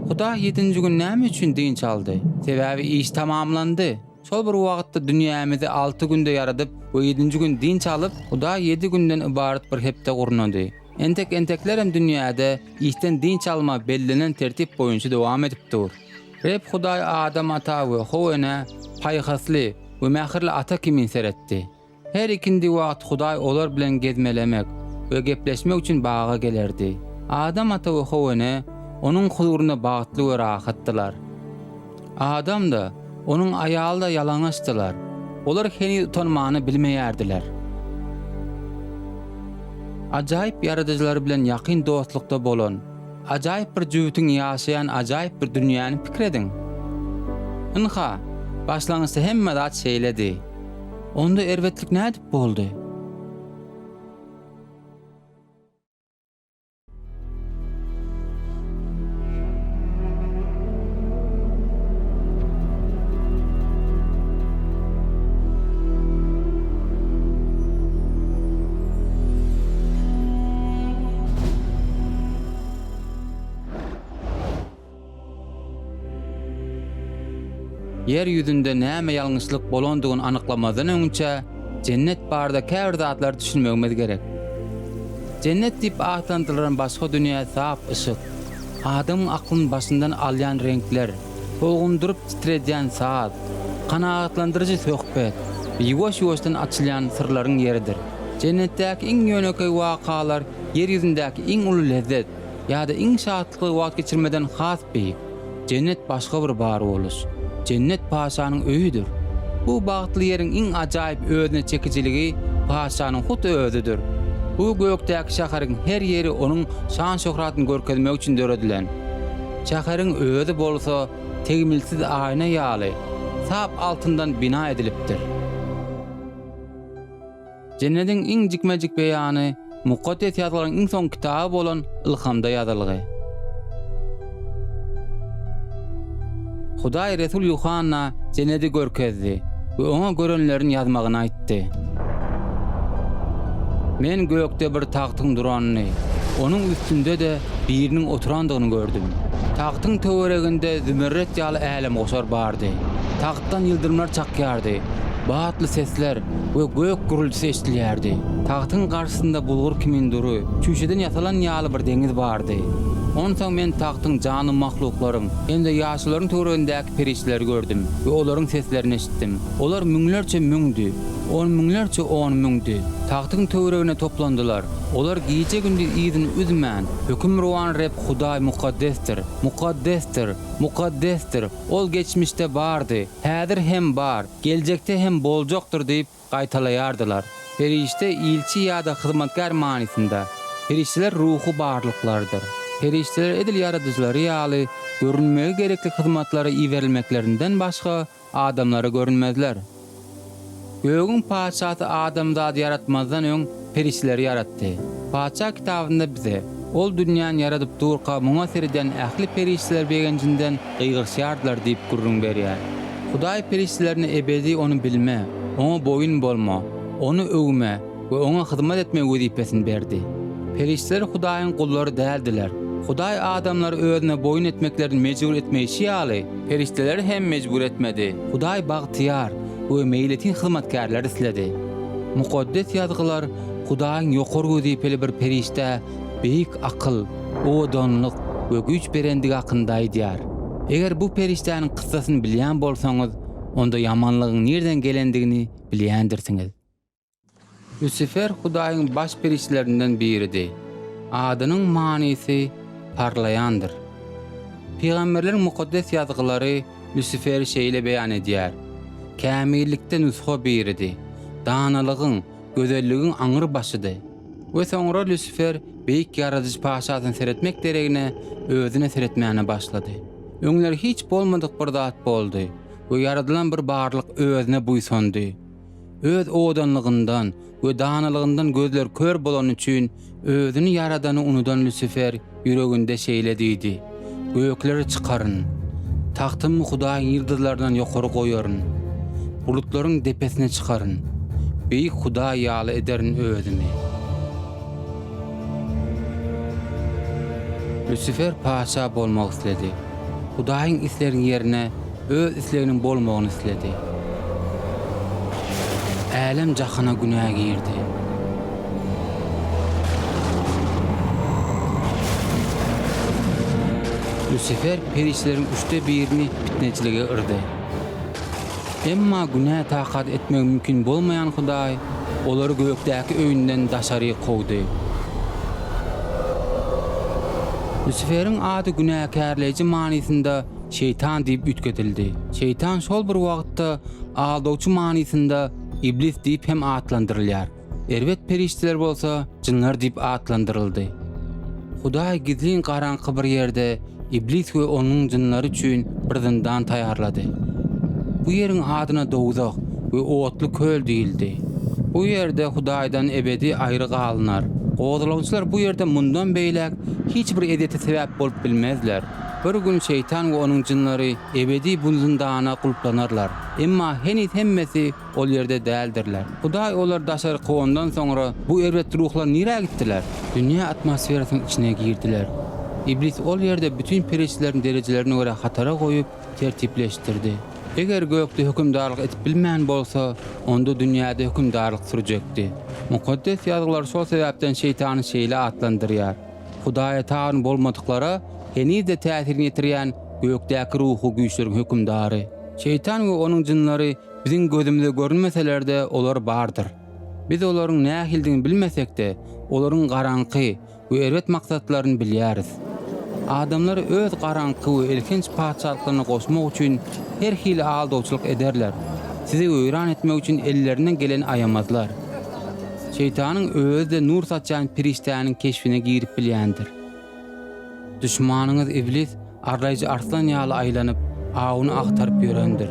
Hudaý ýedinji gün näme üçin dynç aldy? Sebäbi iş tamamlandy. Şol bir wagtda dünýämizi alty günde ýaradyp we ýedinji gün dynç alyp, Hudaý ýedi günden ybarat bir hepde gurnady. Entek-enteklerem dünýäde işden dynç alma bellenen tertip boýunça dowam edip dur. Reb Hudaý Adam ata we How enä paýhasly we mähirli ata kimin seretdi. Her ikindi wagt Hudaý olar bilen gezmelemek we gepleşmek üçin baga gelerdi. Adam ata we How ene Onuň huzurynda bagtly we rahatdylar. Adam-da, onuň aýaly-da ýalaňaçdylar. Olar heniz utanmany bilmeýärdiler. Ajaýyp Ýaradyjylary bilen ýakyn dostlukda bolan, ajaýyp bir jübütiň ýaşaýan ajaýyp bir dünýäni pikir ediň. Ynha, başlangyçda hemme zat şeýledi. Onda erbetlik nädip boldy? Ýer ýüzünde näme ýalňyşlyk bolandygyny anyklamazdan öňünçä. Jennet barada käbir zatlary düşünmegimiz gerek. Jennet diýip atlandyrylan başga dünýä sap yşyk, adamyň aklyny başyndan alýan reňkler, tolgundyryp titredýän saz, kanagatlandyryjy söhbet we ýuwaş-ýuwaşdan açylýan syrlaryň ýeridir. Jennetdäki iň ýönekeý wakalar ýer ýüzündäki iň uly lezzet ýa-da iň şatlykly wagt geçirmeden has beýik. Jennet başga bir bar boluş. Jennet patyşanyň öýüdir. Bu bagtly ýeriň iň ajaýyp özüne çekijiligi patyşanyň hut özüdir. Bu gökdäki şäheriň her ýeri onuň şan-şöhratyny görkezmek üçin döredilen. Şäheriň özi bolsa tegmilsiz aýna ýaly, sap altyndan bina edilipdir. Jennediň iň jikme-jik beýany Mukaddes Ýazgylaryň iň soňky kitaby bolan Ylhamda ýazylgy. Hudaý resul Ýuhanna Jennedi görkezdi we oňa görenlerini ýazmagyny aýtdy. Men gökde bir tagtyň duranyny, onuň üstünde-de biriniň oturandygyny gördüm. Tagtyň töwereginde zümerret ýaly älemgoşar bardy. Tagtdan ýyldyrymlar çakýardy, batly sesler we gök gürrüldisi eşidilýärdi. Tagtyň garşysynda bulgur kimin dury, çüýşeden ýasalan ýaly bir deňiz bardy. Onsoň men tagtyň janly mahluklaryň hem-de ýaşulularyň töweregindäki perişdeleri gördüm we olaryň seslerini eşitdim. Olar müňlerçe müňdi, on müňlerçe on müňdi. Tagtyň töweregine toplandylar. Olar gije-gündiz yzyny üzmän, Hökümrowan Reb Hudaý mukaddesdir, mukaddesdir, mukaddesdir! Ol geçmişde bardy, häzir hem bar, geljekde hem boljakdyr diýip gaýtalaýardylar. Perişde ilçi ýa-da hyzmatkär manysynda. Perişdeler ruhy barlyklardyr. Perişdeler edil ýaradyjylary ýaly, görünmegi gerekli hyzmatlara iberilmeklerinden başga, adamlara görünmezler. Gögüň Patyşasy adamzady ýaratmazdan öň perişdeleri ýaratdy. Patyşa kitabynda bize, Ol dünýäni ýaradyp durka muňa seredýän ähli perişdeler begenjinden gygyryşýardylar diýip gürrüň berýär. Hudaý perişdelerine ebedi ony bilme, oňa boýun bolma, ony öwme we oňa hyzmat etme wezipesini berdi. Perişdeler Hudaýyň gullary däldiler. Hudaý adamlary özüne boýun etmeklerini mejbur etmeýşi ýaly, Perişdeleri hem mejbur etmedi. Hudaý bagtyýar we meýletin hyzmatkärler isledi. Mukaddes Ýazgylar Hudaýyň ýokary wezipeli bir perişdä beýik akyl, owadanlyk we güýç berendigi hakynda aýdýar. Eger bu perişdäniň kyssasyny bilýän bolsaňyz, onda ýamanlygyň nirden gelendigini bilýändirsiňiz. Lýusifer Hudaýyň baş perişdelerinden biridi. Adynyň manysy parlaýandyr. Pygamberleriň mukaddes ýazgylary Lýusiferi şeýle beýan edýär, Kämillikde nusga biridi, danalygyň, gözelligiň aňry başydy. We soňra Lýusifer beýik Ýaradyjy Patyşasyna seretmek deregine özüne seretmäne başlady. Öňler hiç bolmadyk bir zat boldy we ýaradylan bir barlyk özüne buýsandy. Öz owadanlygyndan we danalygyndan gözleri kör bolany üçin özüni Ýaradany unudan Lüsifer ýüreginde şeýle diýdi, Göklere çykaryn, tagtymy Hudaýyň ýyldyzlaryndan ýokary goýaryn, bulutlaryň depesine çykaryn, beýik Hudaý ýaly ederin özümi. Lüsifer patyşa bolmak isledi. Hudaýyň isleginiň ýerine öz isleginiň bolmagyny isledi. Älem-jahana günä girdi. Lüsifer perişdeleriň üçde birini pitneçilige yrdy. Emma günä takat etmegi mümkin bolmaýan Hudaý olary gökdäki öýünden daşaryk kowdy. Lüsiferiň ady günäkärleýji manysynda şeýtan diýip üýtgedildi. Şeýtan şol bir wagtda aldawçy manysynda Iblis diýip hem atlandyrylýar. Erbet perişdeler bolsa jynlar diýip atlandyryldy. Hudaý gizlin garaňky bir ýerde Iblis we onuň jynlary üçin bir zyndan taýýarlady. Bu ýeriň adyna dowzah we otly köl diýildi. Bu ýerde Hudaýdan ebedi aýry galynar. Gozgalaňçylar bu ýerde mundan beýläk hiç bir ezýete sebäp bolup bilmezler. Bir gün şeýtan we onuň jynlary ebedi bu zyndana gulplanarlar. Emma heniz hemmesi ol ýerde däldirler. Hudaý olary daşary kowandan soňra, bu erbet ruhlar nirä gitdiler? Dünýä atmosferasynyň içine girdiler. Iblis ol ýerde bütin perişdeleriň derejelerine görä hatara goýup, tertipleşdirdi. Eger gökde hökümdarlyk edip bilmän bolsa, onda dünýäde hökümdarlyk sürjekdi. Mukaddes Ýazgylar şol sebäpden Şeýtany şeýle atlandyrýar, Hudaýa tabyn bolmadyklara heniz-de täsirini ýetirýän gökdäki ruhy güýçleriň hökümdary. Şeýtan we onuň jynlary biziň gözümize görünmeseler-de, olar bardyr. Biz olaryň nähilidigini bilmesek-de, olaryň garaňky we erbet maksatlaryny bilýäris. Adamlary öz garaňky we elhenç patyşalyklaryna goşmak üçin her hili aldawçylyk ederler, sizi weýran etmek üçin ellerinden geleni aýamazlar. Şeýtanyň özi-de nur saçýan perişdäniň keşbine girip bilýändir. Duşmanyňyz Iblis arlaýjy arslan ýaly aýlanyp, awuny agtaryp ýörendir.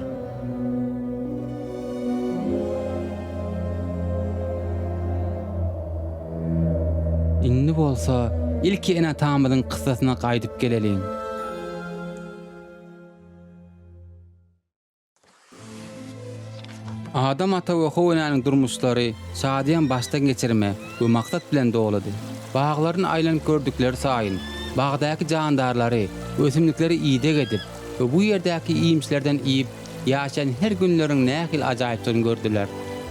Indi bolsa, ilki ene-atamyzyň kyssasyna gaýdyp geleliň. Adam ata we How enäniň durmuşlary şadyýan başdan geçirme we maksat bilen doludy. Baglaryny aýlanyp gördükleri saýyn, bagdaky jandarlary we ösümlikleri ideg edip we bu ýerdäki iýmişlerden iýip ýaşaýan her günleriniň nähili ajaýypdygyny gördüler.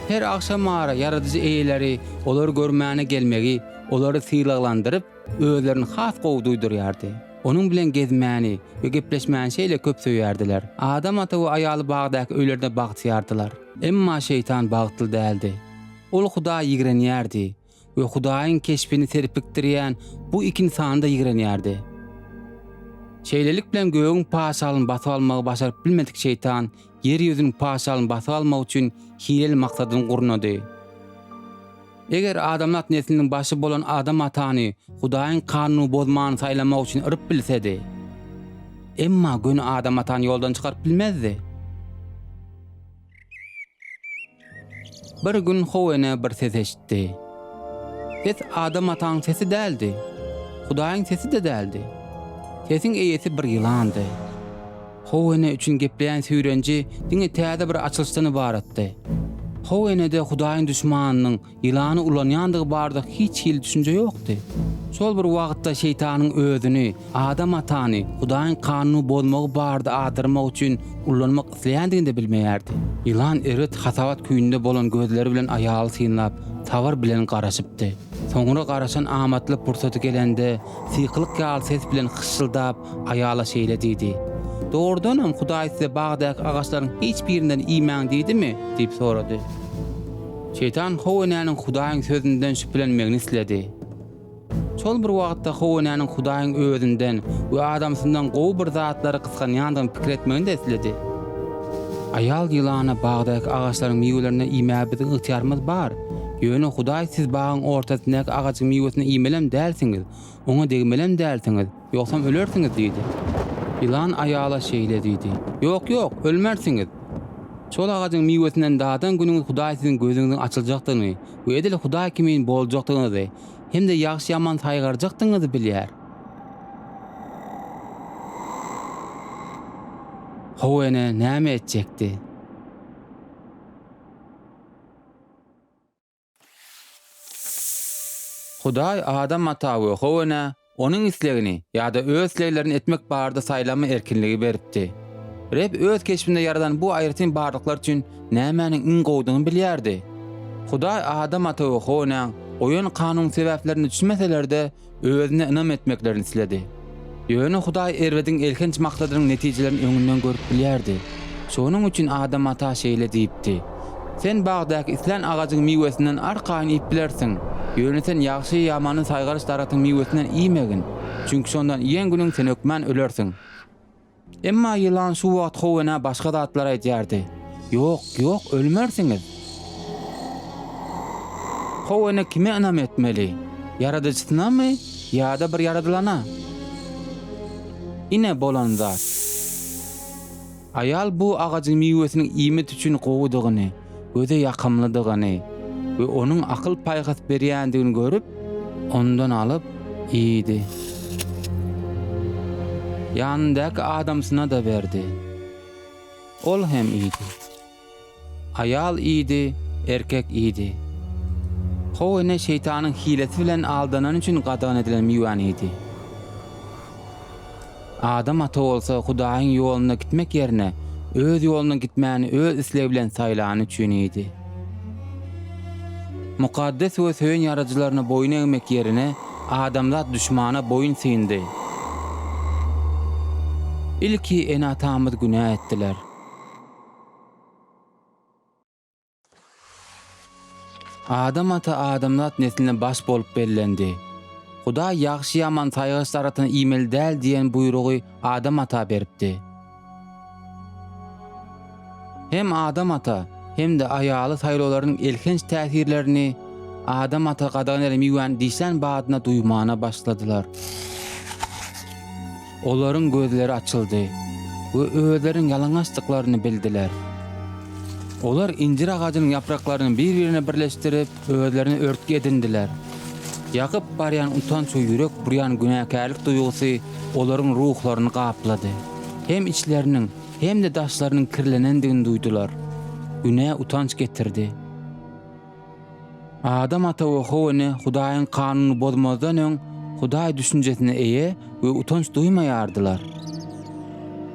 Her agşamara Ýaradyjy eýeleri olary görmäne gelmegi olary sylaglandyryp, özlerini has gowy duýdurýardy. Onuň bilen gezmäni we gepleşmäni şeýle köp söýýärdiler. Adam ata we aýaly bagdaky öýlerinde bagtyýardylar. Emma şeýtan bagtly däldi. Ol Hudaýy ýigrenýärdi we Hudaýyň keşbini serpikdirýän bu iki ynsany-da ýigrenýärdi. Şeýlelik bilen gögüň patyşalygyny basyp almagy başaryp bilmedik şeýtan ýer ýüzüniň patyşalygyny basyp almak üçin hileli maksadyny gurnady. Eger adamzat nesliniň başy bolan Adam atany Hudaýyň kanunyny bozmany saýlamak üçin yryp bilsedi. Emma göni Adam atany ýoldan çykaryp bilmezdi. Bir gün How ene bir ses eşitdi. Ses Adam ataň sesi däldi. Hudaýyň sesi-de däldi. Sesiň eýesi bir ýylandy. How ene üçin gepleýän süýrenji diňe täze bir açylyşdan ybaratdy. How enede Hudaýyň duşmanynyň ýylany ulanýandygy barada hiç hili düşünje ýokdy. Şol bir wagtda şeýtanyň özüni, Adam atany, Hudaýyň kanunyny bozmagy barada azdyrmak üçin ullanmak isleýändigini-de bilmeýärdi. Ýylan erbet hasabat küýünde bolan gözleri bilen aýaly synlap, sabyr bilen garaşypdy. Soňra garaşan amatly pursady gelende, sykylyk ýaly ses bilen hyşşyldap, Aýala şeýle diýdi, Dogrudanam, Hudaý size bagdaky agaçlaryň hiç birinden iýmäň diýdimi? diýip sorady. Şeýtan How enäniň Hudaýyň sözünden şübhelenmegini isledi. Şol bir wagtda How enäniň Hudaýyň özünden we adamsyndan gowy bir zatlary gysganýandygyny pikir etmegini-de isledi. Aýal ýylana bagdaky agaçlaryň miwelerinden iýmäge biziň ygtyýarymyz bar. Ýöne Hudaý siz bagyň ortasyndaky agajyň miwesinden iýmelem dälsiňiz, oňa degmelem dälsiňiz. Ýogsam ölersiňiz diýdi. Ýylan aýala şeýle diýdi, Ýok, ýok, ölmersiňiz. Şol agajyň miwesinden dadan günüňiz Hudaý siziň gözüňiziň açyljakdygyny we edil Hudaý kimin boljakdygyňyzy hem-de ýagşy-ýamany saýgarjakdygyňyzy bilýär. How ene näme etjekdi? Hudaý Adam ata we How enä Onuň islegini ýa-da öz isleglerini etmek barada saýlama erkinligi beripdi. Reb Öz keşbinde ýaradan bu aýratyn barlyklar üçin nämäniň iň gowudygyny bilýärdi. Hudaý Adam ata we How enäň goýan kanunyň sebäplerine düşünmeseler-de, Özüne ynam etmeklerini isledi. Ýöne Hudaý erbediň elhenç maksadynyň netijelerini öňünden görüp bilýärdi. Şonuň üçin Adam ata şeýle diýipdi, Sen bagdaky islän agajyň miwesinden arkaýyn iýip bilersiň, ýöne sen ýagşy-ýamany saýgaryş daragtyň miwesinden iýmegin, çünki şondan iýen günüň sen hökman ölersiň. Emma ýylan şu wagt How enä başga zatlar aýdýardy. Ýok, ýok, ölmersiňiz. How ene kime ynam etmeli? Ýaradyjysynamy ýa-da bir ýaradylana? Ine bolan zat. Aýal bu agajyň miwesiniň iýmit üçin gowudygyny, göze ýakymlydygyny we onuň akyl-paýhas berýändigini görüp, ondan alyp, iýdi. Ýanyndaky adamsyna-da berdi. Ol hem iýdi. Aýal iýdi, erkek iýdi. How ene şeýtanyň hilesi bilen aldanany üçin gadagan edilen miwäni iýdi. Adam ata bolsa Hudaýyň ýolunda gitmek ýerine, Öz ýoluna gitmäni öz islegi bilen saýlany üçin iýdi. Mukaddes we söýen Ýaradyjylaryna boýun egmek ýerine, adamzat duşmana boýun syndy. Ilki ene-atamyz günä etdiler. Adam ata adamzat nesline baş bolup bellendi. Hudaý ýagşy-ýaman saýgaç daragtyny iýmeli däl diýen buýrugy Adam ata beripdi. Hem Adam ata, hem-de aýaly saýlawlarynyň elhenç täsirlerini Adam ata gadagan eden miwäni dişlän badyna duýmana başladylar. Olaryň gözleri açyldy we özleriniň ýalaňaçdyklaryny bildiler. Olar injir agajynyň ýapraklaryny bir-birine birleşdirip, özlerine örtgi edindiler. Ýakyp barýan utanç we ýürek burýan günäkärlik duýgusy olaryň ruhlaryny gaplady. Hem içleriniň, hem-de daşlarynyň kirlenendigini duýdular. Günä utanç getirdi. Adam ata we How ene Hudaýyň kanunyny bozmazdan öň Hudaý düşünjesine eýe we utanç duýmaýardylar.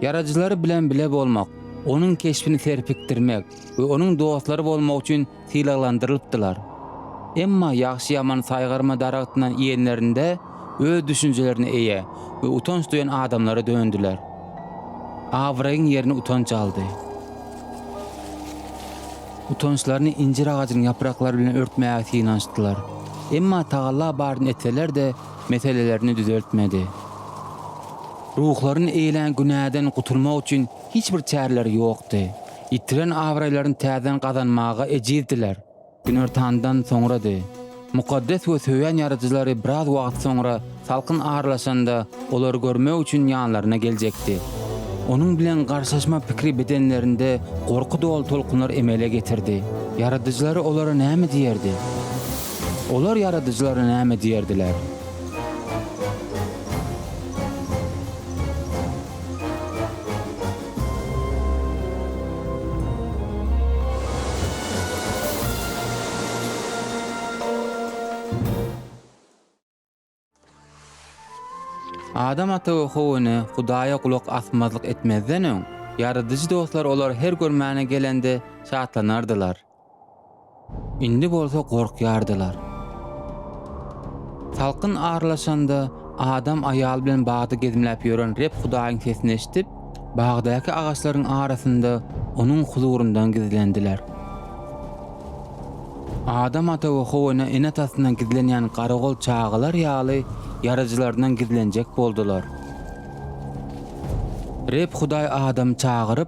Ýaradyjylary bilen bile bolmak, Onuň keşbini serpikdirmek we Onuň dostlary bolmak üçin sylaglandyrylypdylar. Emma ýagşy-ýamany saýgarma daragtyndan iýenlerinde öz düşünjelerine eýe we utanç duýan adamlara döndüler. Abraýyň ýerini utanç aldy. Utançlaryny injir agajynyň ýapraklary bilen örtmäge synanyşdylar. Emma tagalla baryny etseler-de, meselelerini düzeltmedi. Ruhlaryny eýlän günäden gutulmak üçin hiç bir çäreleri ýokdy. Ýitiren abraýlaryny täzeden gazanmaga ejizdiler. Günortandan soňrady. Mukaddes we söýýän Ýaradyjylary biraz wagt soňra salkyn aralaşanda olary görmek üçin ýanlaryna geljekdi. Onuň bilen garşylaşma pikiri bedenlerinde gorky doly tolkunlar emele getirdi. Ýaradyjylary olara näme diýerdi? Olar Ýaradyjylaryna näme diýerdiler? Adam ata we How ene Hudaýa gulak asmazlyk etmezden öň, Ýaradyjy dostlary olary her görmäne gelende şatlanardylar. Indi bolsa gorkýardylar. Salkyn aralaşanda, adam aýaly bilen bagda gezimläp ýören Reb Hudaýyň sesini eşidip, bagdaky agaçlaryň arasynda Onuň huzuryndan gizlendiler. Adam ata we How ene ene-atasyndan gizlenýän garagol çagalar ýaly Ýaradyjylaryndan gizlenjek boldular. Reb Hudaý Adamy çagyryp,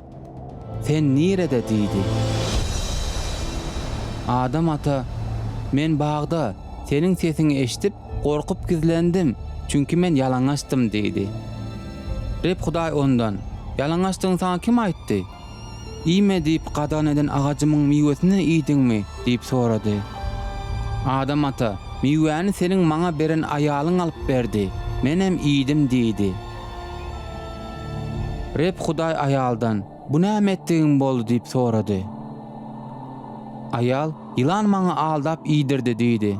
Sen nirede? diýdi. Adam ata, Men bagda, seniň sesiňi eşidip, gorkup gizlendim, çünki men ýalaňaçdym diýdi. Reb Hudaý ondan, Ýalaňaçdygyňy saňa kim aýtdy? Iýme diýip gadagan eden agajymyň miwesinden iýdiňmi? diýip sorady. Adam ata, Miwäni seniň maňa beren aýalyň alyp berdi, menem iýdim diýdi. Reb Hudaý aýaldan, Bu näme etdigiň boldy diýip sorady. Aýal, Ýylan maňa aldap iýdirdi diýdi.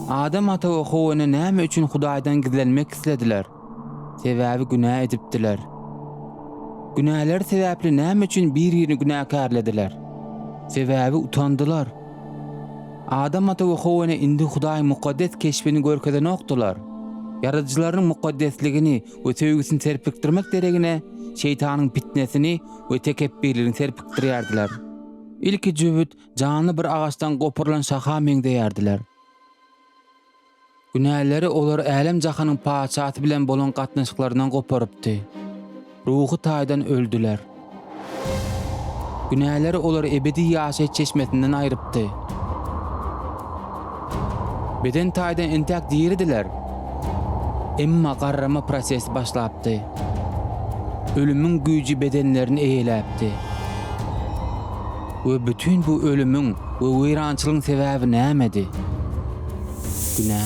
Adam ata we How ene näme üçin Hudaýdan gizlenmek islediler? Sebäbi günä edipdiler. Günäleri sebäpli näme üçin bir-birini günäkärlediler? Sebäbi utandylar. Adam ata we How ene indi Hudaýyň mukaddes keşbini görkezenokdylar. Ýaradyjylarynyň mukaddesligini we söýgüsini serpikdirmek deregine, şeýtanyň pitnesini we tekepbirligini serpikdirýärdiler. Ilki jübüt janly bir agaçdan goparylan şaha meňzeýärdiler. Günäleri olary älem-jahanyň Patyşasy bilen bolan gatnaşyklaryndan goparypdy. Ruhy taýdan öldüler. Günäleri olary ebedi ýaşaýyş çeşmesinden aýrypdy. Beden taýdan entäk diridiler. Emma garrama prosesi başlapdy. Ölümiň güýji bedenlerini eýeläpdi. We bütin bu ölümiň we weýrançylygyň sebäbi nämedi? Günä.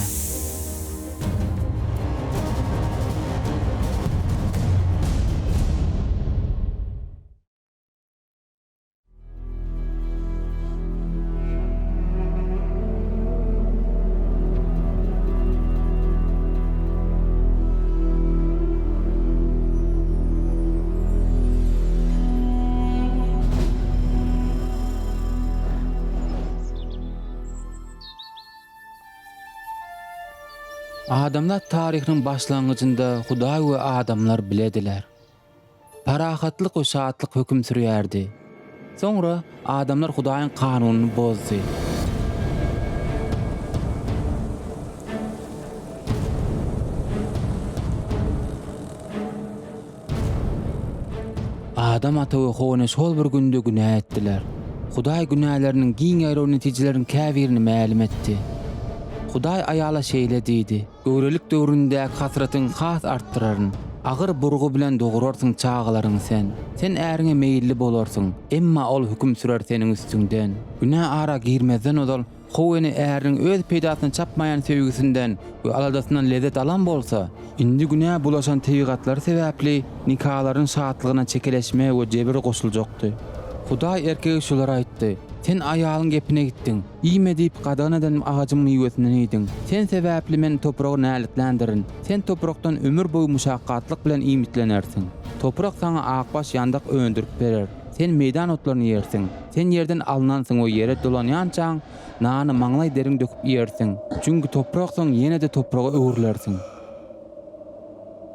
Adamzat taryhynyň başlangyjynda Hudaý we adamlar bilediler. Parahatlyk we şatlyk höküm sürýärdi. Soňra adamlar Hudaýyň kanunyny bozdy. Adam ata we How ene şol bir günde günä etdiler. Hudaý günäleriniň giň ýaýraw netijeleriniň käbirini mälim etdi. Hudaý aýala şeýle diýdi, Göwrelik döwründäki hasratyňy has artdyraryn. Agyr burgy bilen dogurarsyň çagalaryňy sen. Sen äriňe meýilli bolarsyň, emma ol höküm sürer seniň üstüňden. Günä ara girmezden ozal How ene äriniň öz peýdasyna çapmaýan söýgüsinden we aladasyndan lezzet alan bolsa, indi günä bulaşan tebigatlary sebäpli nikalaryň şatlygyna çekeleşme we jebir goşuljakdy. Hudaý erkege şulary aýtdy, Sen aýalyň gepine gitdiň, iýme diýip gadagan eden agajyň miwesinden iýdiň. Sen sebäpli men topragy näletländirin. Sen toprakdan ömür boýy muşakgatlyk bilen iýmitlenersiň. Toprak saňa akbaş ýandak öndürip berer. Sen meýdan otlaryny iýersiň. Sen ýerden alnansyň we ýere dolanýançaň, nany maňlaý deriň döküp iýersiň. Çünki topraksyň, ýene-de topraga öwrülersiň.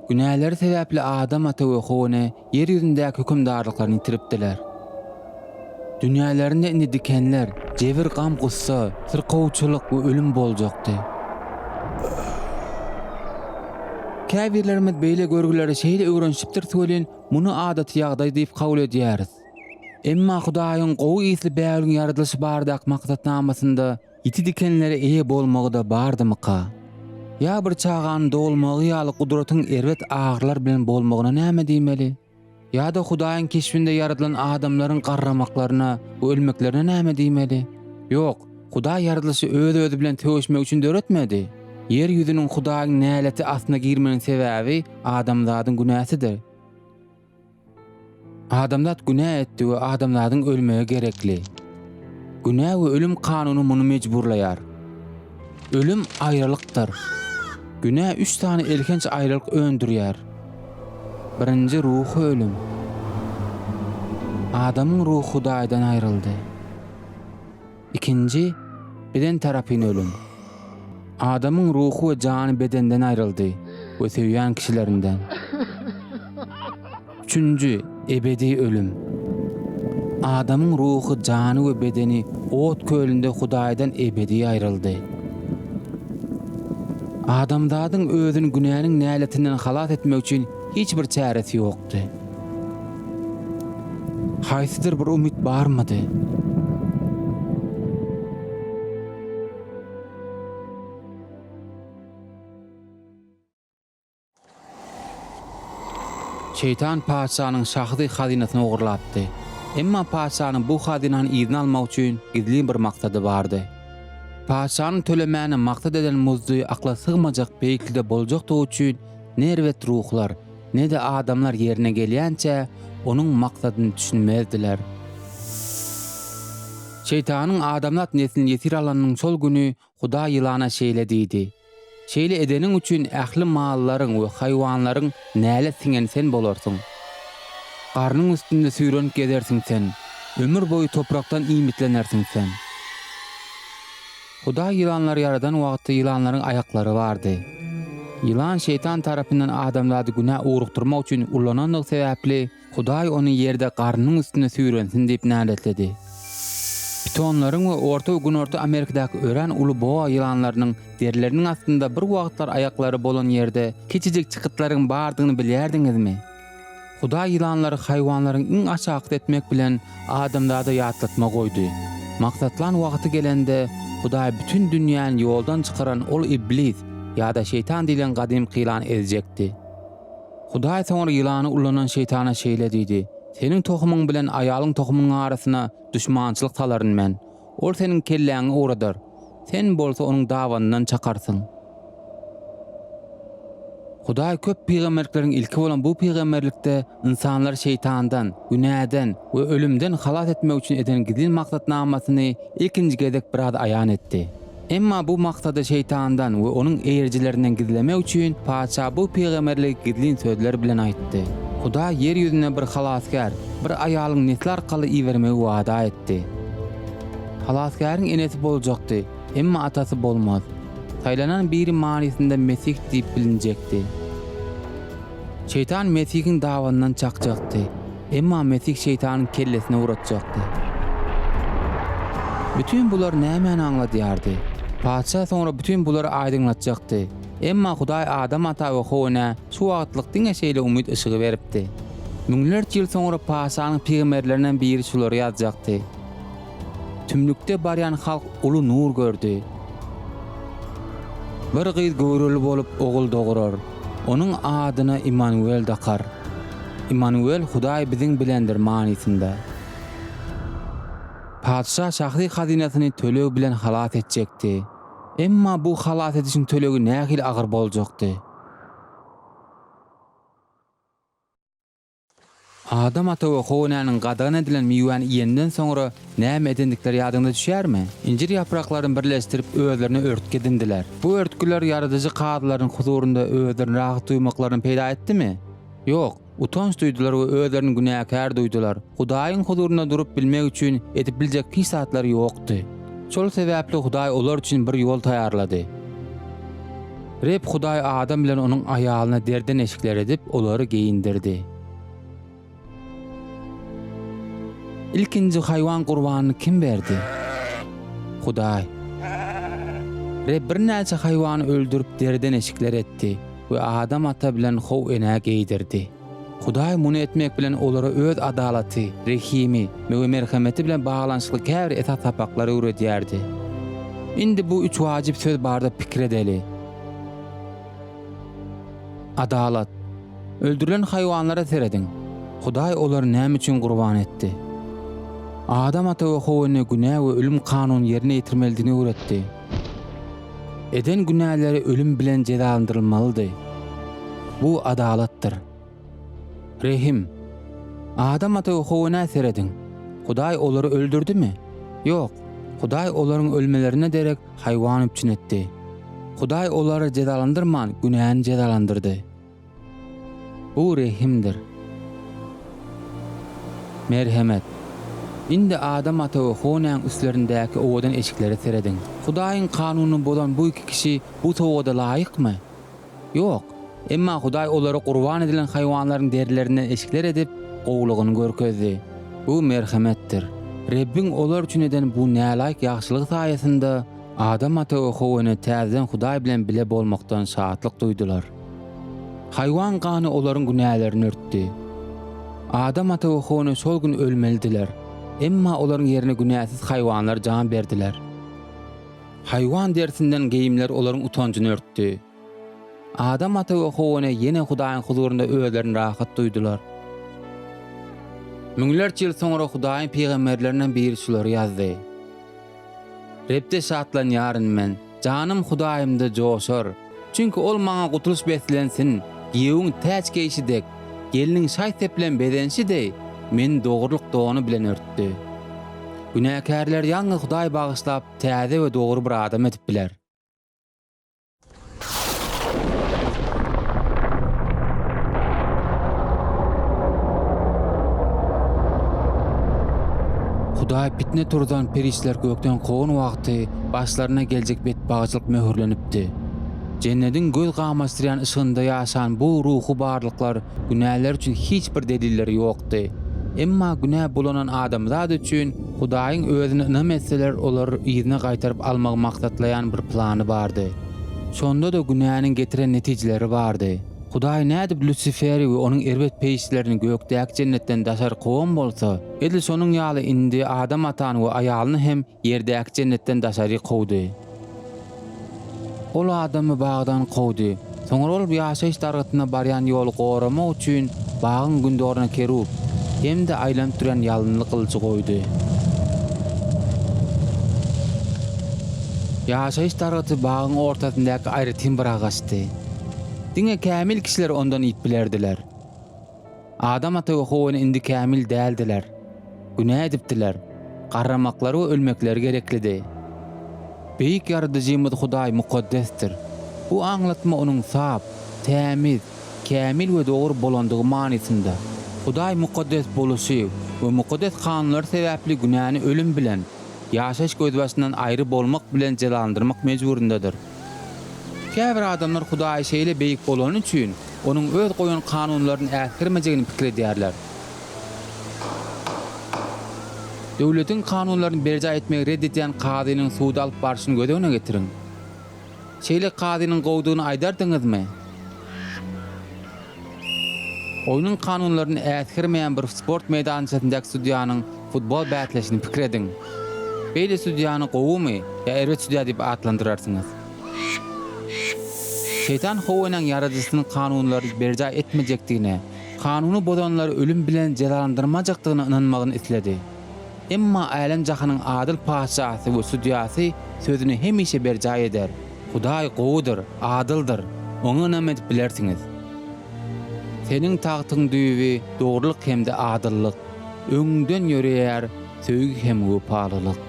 Günäleri sebäpli Adam ata we How ene ýer ýüzündäki hökümdarlyklaryny ýitiripdiler. Dünýälerinde indi dikenler, jebir, gam-gussa, syrkawçylyk we ölüm boljakdy. Käbirlerimiz beýle görgülere şeýle öwrenişipdiris welin, Muny adaty ýagdaý diýip kabul edýäris. Emma Hudaýyň gowy ysly bägüliň ýaradylyşy baradaky maksatnamasynda ýiti dikenlere eýe bolmagy-da bardymyka? Ýa bir çaganyň dogulmagy ýaly gudratyň erbet agyrylar bilen bolmagyna näme diýmeli? Ýa-da Hudaýyň keşbinde ýaradylan adamlaryň garramaklaryna we ölmeklerine näme diýmeli? Ýok, Hudaý ýaradylyşy öz-özi bilen söweşmek üçin döretmedi. Ýer ýüzüniň Hudaýyň näleti astyna girmeginiň sebäbi adamzadyň günäsidir. Adamzat günä etdi we adamzadyň ölmegi gerekli. Günä we ölüm kanuny muny mejburlaýar. Ölüm aýralykdyr. Günä üç sany elhenç aýralyk öndürýär. Birinji ruhy ölüm. Adamyň ruhy Hudaýdan aýryldy. Ikinji, beden tarapyn ölüm. Adamyň ruhy we jany bedenden aýryldy we söýýän kişilerinden. Üçünji, ebedi ölüm. Adamyň ruhy, jany we bedeni ot kölünde Hudaýdan ebedi aýryldy. Adamzadyň özüni günäniň näletinden halas etmek üçin hiç bir çäresi ýokdy. Haýsydyr bir umyt barmydy? Şeýtan patyşanyň şahsy hazynasyny ogurlapdy. Emma patyşanyň bu hazynany yzyna almak üçin gizlin bir maksady bardy. Patyşanyň tölemäni maksat eden muzdy akla sygmajak beýiklikde boljakdygy üçin ne erbet ruhlar, ne-de adamlar ýerine gelýänçä onuň maksadyny düşünmezdiler. Şeýtanyň adamzat neslini ýesir alanynyň şol güni Hudaý ýylana şeýle diýdi, Şeýle edeniň üçin ähli mallaryň we haýwanlaryň nälet siňeni sen bolarsyň. Garnyň üstünde süýrenip gezersiň sen, ömür boýy toprakdan iýmitlenersiň sen. Hudaý ýylanlary ýaradan wagty ýylanlaryň aýaklary bardy. Ýylan şeýtan tarapyndan adamzady günä ugrukdyrmak üçin ullanandygy sebäpli, Hudaý ony ýerde garnynyň üstünde süýrensin diýip näletledi. Pitonlaryň we Orta we Günorta Amerikadaky örän uly boa ýylanlarynyň derileriniň astynda bir wagtlar aýaklary bolan ýerde kiçijik çykytlaryň bardygyny bilýärdiňizmi? Hudaý ýylanlary haýwanlaryň iň aşakysy etmek bilen adamzada ýatlatma goýdy. Maksatlan wagty gelende, Hudaý bütin dünýäni ýoldan çykaran ol Iblis ýa-da Şeýtan diýlen gadymky ýylany ezjekdi. Hudaý soňra ýylany ulanan Şeýtana şeýle diýdi, Seniň tohumyň bilen aýalyň tohumynyň arasyna duşmançylyk salaryn Men. Ol seniň kelläňi owradar, sen bolsa onuň dabanyndan çakarsyň. Hudaý köp pygamberlikleriň ilki bolan bu pygamberlikde ynsanlary şeýtandan, günäden we ölümden halas etmek üçin eden gizlin maksatnamasyny ilkinji gezek biraz aýan etdi. Emma bu maksady şeýtandan we onuň eýerijilerinden gizlemek üçin patyşa bu pygamberligi gizlin sözler bilen aýtdy. Hudaý ýer ýüzüne bir halasgär, bir aýalyň nesli arkaly ibermegi wada etdi. Halasgäriň enesi boljakdy, emma atasy bolmaz. Saýlanan biri manysynda Mesih diýip bilinjekdi. Şeýtan Mesihiň dabanyndan çakjakdy, emma Mesih Şeýtanyň kellesine uratjakdy. Bütin bular nämäni aňladýardy? Patyşa soňra bütin bulary aýdyňlatjakdy. Emma Hudaý Adam ata we How enä şu wagtlyk diňe şeýle umyt yşygy beripdi. Müňlerçe ýyl soňra Patyşanyň pygamberlerinden biri şulary ýazjakdy. Tümlükde barýan halk uly nur gördi. Bir gyz göwreli bolup ogul dogurar. Onuň adyna Immanuel dakar. Immanuel Hudaý biziň bilendir manysynda. Patyşa şahsy hazynasyny töleg bilen halas etjekdi. Emma bu halas edişiň tölegi nähili agyr boljakdy? Adam ata we How enäniň gadagan edilen miwäni iýenden soňra näme edendikleri ýadyňyza düşýärmi? Injir ýapraklaryny birleşdirip özlerine örtgi edindiler. Bu örtgüler Ýaradyjy kazylaryň huzurynda özlerini rahat duýmaklaryny peýda etdimi? Ýok, utanç duýdular we özlerini günäkär duýdular. Hudaýyň huzurynda durup bilmek üçin edip biljek hiç zatlary ýokdy. Şol sebäpli Hudaý olar üçin bir ýol taýýarlady. Reb Hudaý Adam bilen onuň aýalyna derden eşikler edip, olary geýindirdi. Ilkinji haýwan gurbanyny kim berdi? Hudaý. Reb birnäçe haýwany öldürip deriden eşikler etdi we Adam ata bilen How enä geýdirdi. Hudaý muny etmek bilen olara öz adalaty, rehimi we merhemeti bilen baglanyşykly käbir esasy sapaklary öwredýärdi. Indi bu üç wajyp söz barada pikir edeli. Adalat. Öldürilen haýwanlara serediň. Hudaý olary näme üçin gurban etdi? Adam ata we How ene günä we ölüm kanunyny ýerine ýetirmelidigini öwretdi. Eden günäleri ölüm bilen jezalandyrylmalydy. Bu adalatdyr. Rehim. Adam ata we How enä serediň. Hudaý olary öldürdimi? Ýok. Hudaý olaryň ölmelerine derek haýwan üpjün etdi. Hudaý olary jezalandyrman, günäni jezalandyrdy. Bu rehimdir. Merhemet. Indi Adam ata we How enäň üstlerindäki owadan eşiklere serediň. Hudaýyň kanunyny bozan bu iki kişi bu sowgada laýykmy? Ýok. Emma Hudaý olara gurban edilen haýwanlaryň derilerinden eşikler edip, gowulygyny görkezdi. Bu merhemetdir. Rebbiň olar üçin eden bu nälaýyk ýagşylygy saýasynda Adam ata we How ene täzeden Hudaý bilen bile bolmakdan şatlyk duýdular. Haýwan gany olaryň günälerini örtdi. Adam ata we How ene şol gün ölmelidiler. Emma olaryň ýerine günäsiz haýwanlar jan berdiler. Haýwan derisinden geýimler olaryň utanjyny örtdi. Adam ata we How ene ýene Hudaýyň huzurynda özlerini rahat duýdular. Müňlerçe ýyl soňra Hudaýyň pygamberlerinden biri şulary ýazdy. Rebde şatlanýaryn men, janym Hudaýymda joşar. Çünki Ol maňa gutulyş beslensin, giýewiň täç geýşi dek, gelniň şaý-sep bilen bezenşi deý, meni dogrulyk dony bilen örtdi. Günäkärleri ýalňyz Hudaý bagyşlap, täze we dogry bir adam edip biler. Hudaý pitne turzan perişdeler gökden kowan wagty başlaryna geljek betbagtçylyk möhürlenipdi. Jennediň göz gamaşdyrýan yşygynda ýaşan bu ruhy barlyklar günäleri üçin hiç bir delilleri ýokdy. Emma günä bulanan adamzat üçin Hudaýyň özüne ynam etseler olary yzyna gaýtaryp almagy maksatlaýan bir plany bardy. Şonda-da günäniň getiren netijeleri bardy. Hudaý nädip Lýusiferi we onuň erbet perişdelerini gökdäki jennetden daşary kowan bolsa, edil şonuň ýaly indi Adam atany we aýalyny hem Ýerdäki jennetden daşary kowdy. Ol adamy bagdan kowdy. Soňra ol ýaşaýyş dargytyna barýan ýoly goramak üçin bagyň gündogaryna kerub hem-de aýlanyp durýan ýalynly gylyjy goýdy. Ýaşaýyş dargyty bagyň ortasyndaky aýratyn bir agaçdy. Diňe kämil kişiler ondan iýip bilerdiler. Adam ata we How ene indi kämil däldiler. Günä edipdiler. Garramaklary we ölmekleri gereklidi. Beýik Ýaradyjymyz Hudaý mukaddesdir. Bu aňlatma Onuň sap, tämiz, kämil we dogry bolandygy manysynda. Hudaý mukaddes boluşy we mukaddes kanunlary sebäpli günäni ölüm bilen, ýaşaýyş gözbaşyndan aýry bolmak bilen jezalandyrmak mejburyndadyr. Käbir adamlar Hudaý şeýle beýik bolany üçin, Onuň öz goýan kanunlaryny äsgermejegini pikir edýärler. Döwletiň kanunlaryny berjaý etmegi ret edýän kazynyň sudy alyp barşyny göz öňüne getiriň. Şeýle kazynyň gowudygyny aýdardyňyzmy? Oýnuň kanunlaryny äsgermeýän bir sport meýdançasyndaky sudýanyň futbol bäsleşini pikir ediň. Beýle sudýany gowumy ýa erbet sudýa diýip atlandyrarsyňyz? Şeýtan How enäň Ýaradyjysynyň kanunlaryny berjaý etmejekdigine, kanuny bozanlary ölüm bilen jezalandyrmajakdygyna ynanmagyny isledi. Emma älem-jahanyň adyl Patyşasy we Sudýasy sözüni hemişe berjaý eder. Hudaý gowudyr, adyldyr, Oňa ynam edip bilersiňiz. Seniň tagtyň düýbi dogrulyk hem-de adyllyk, öňüňden ýöreýär söýgi hem wepalylyk.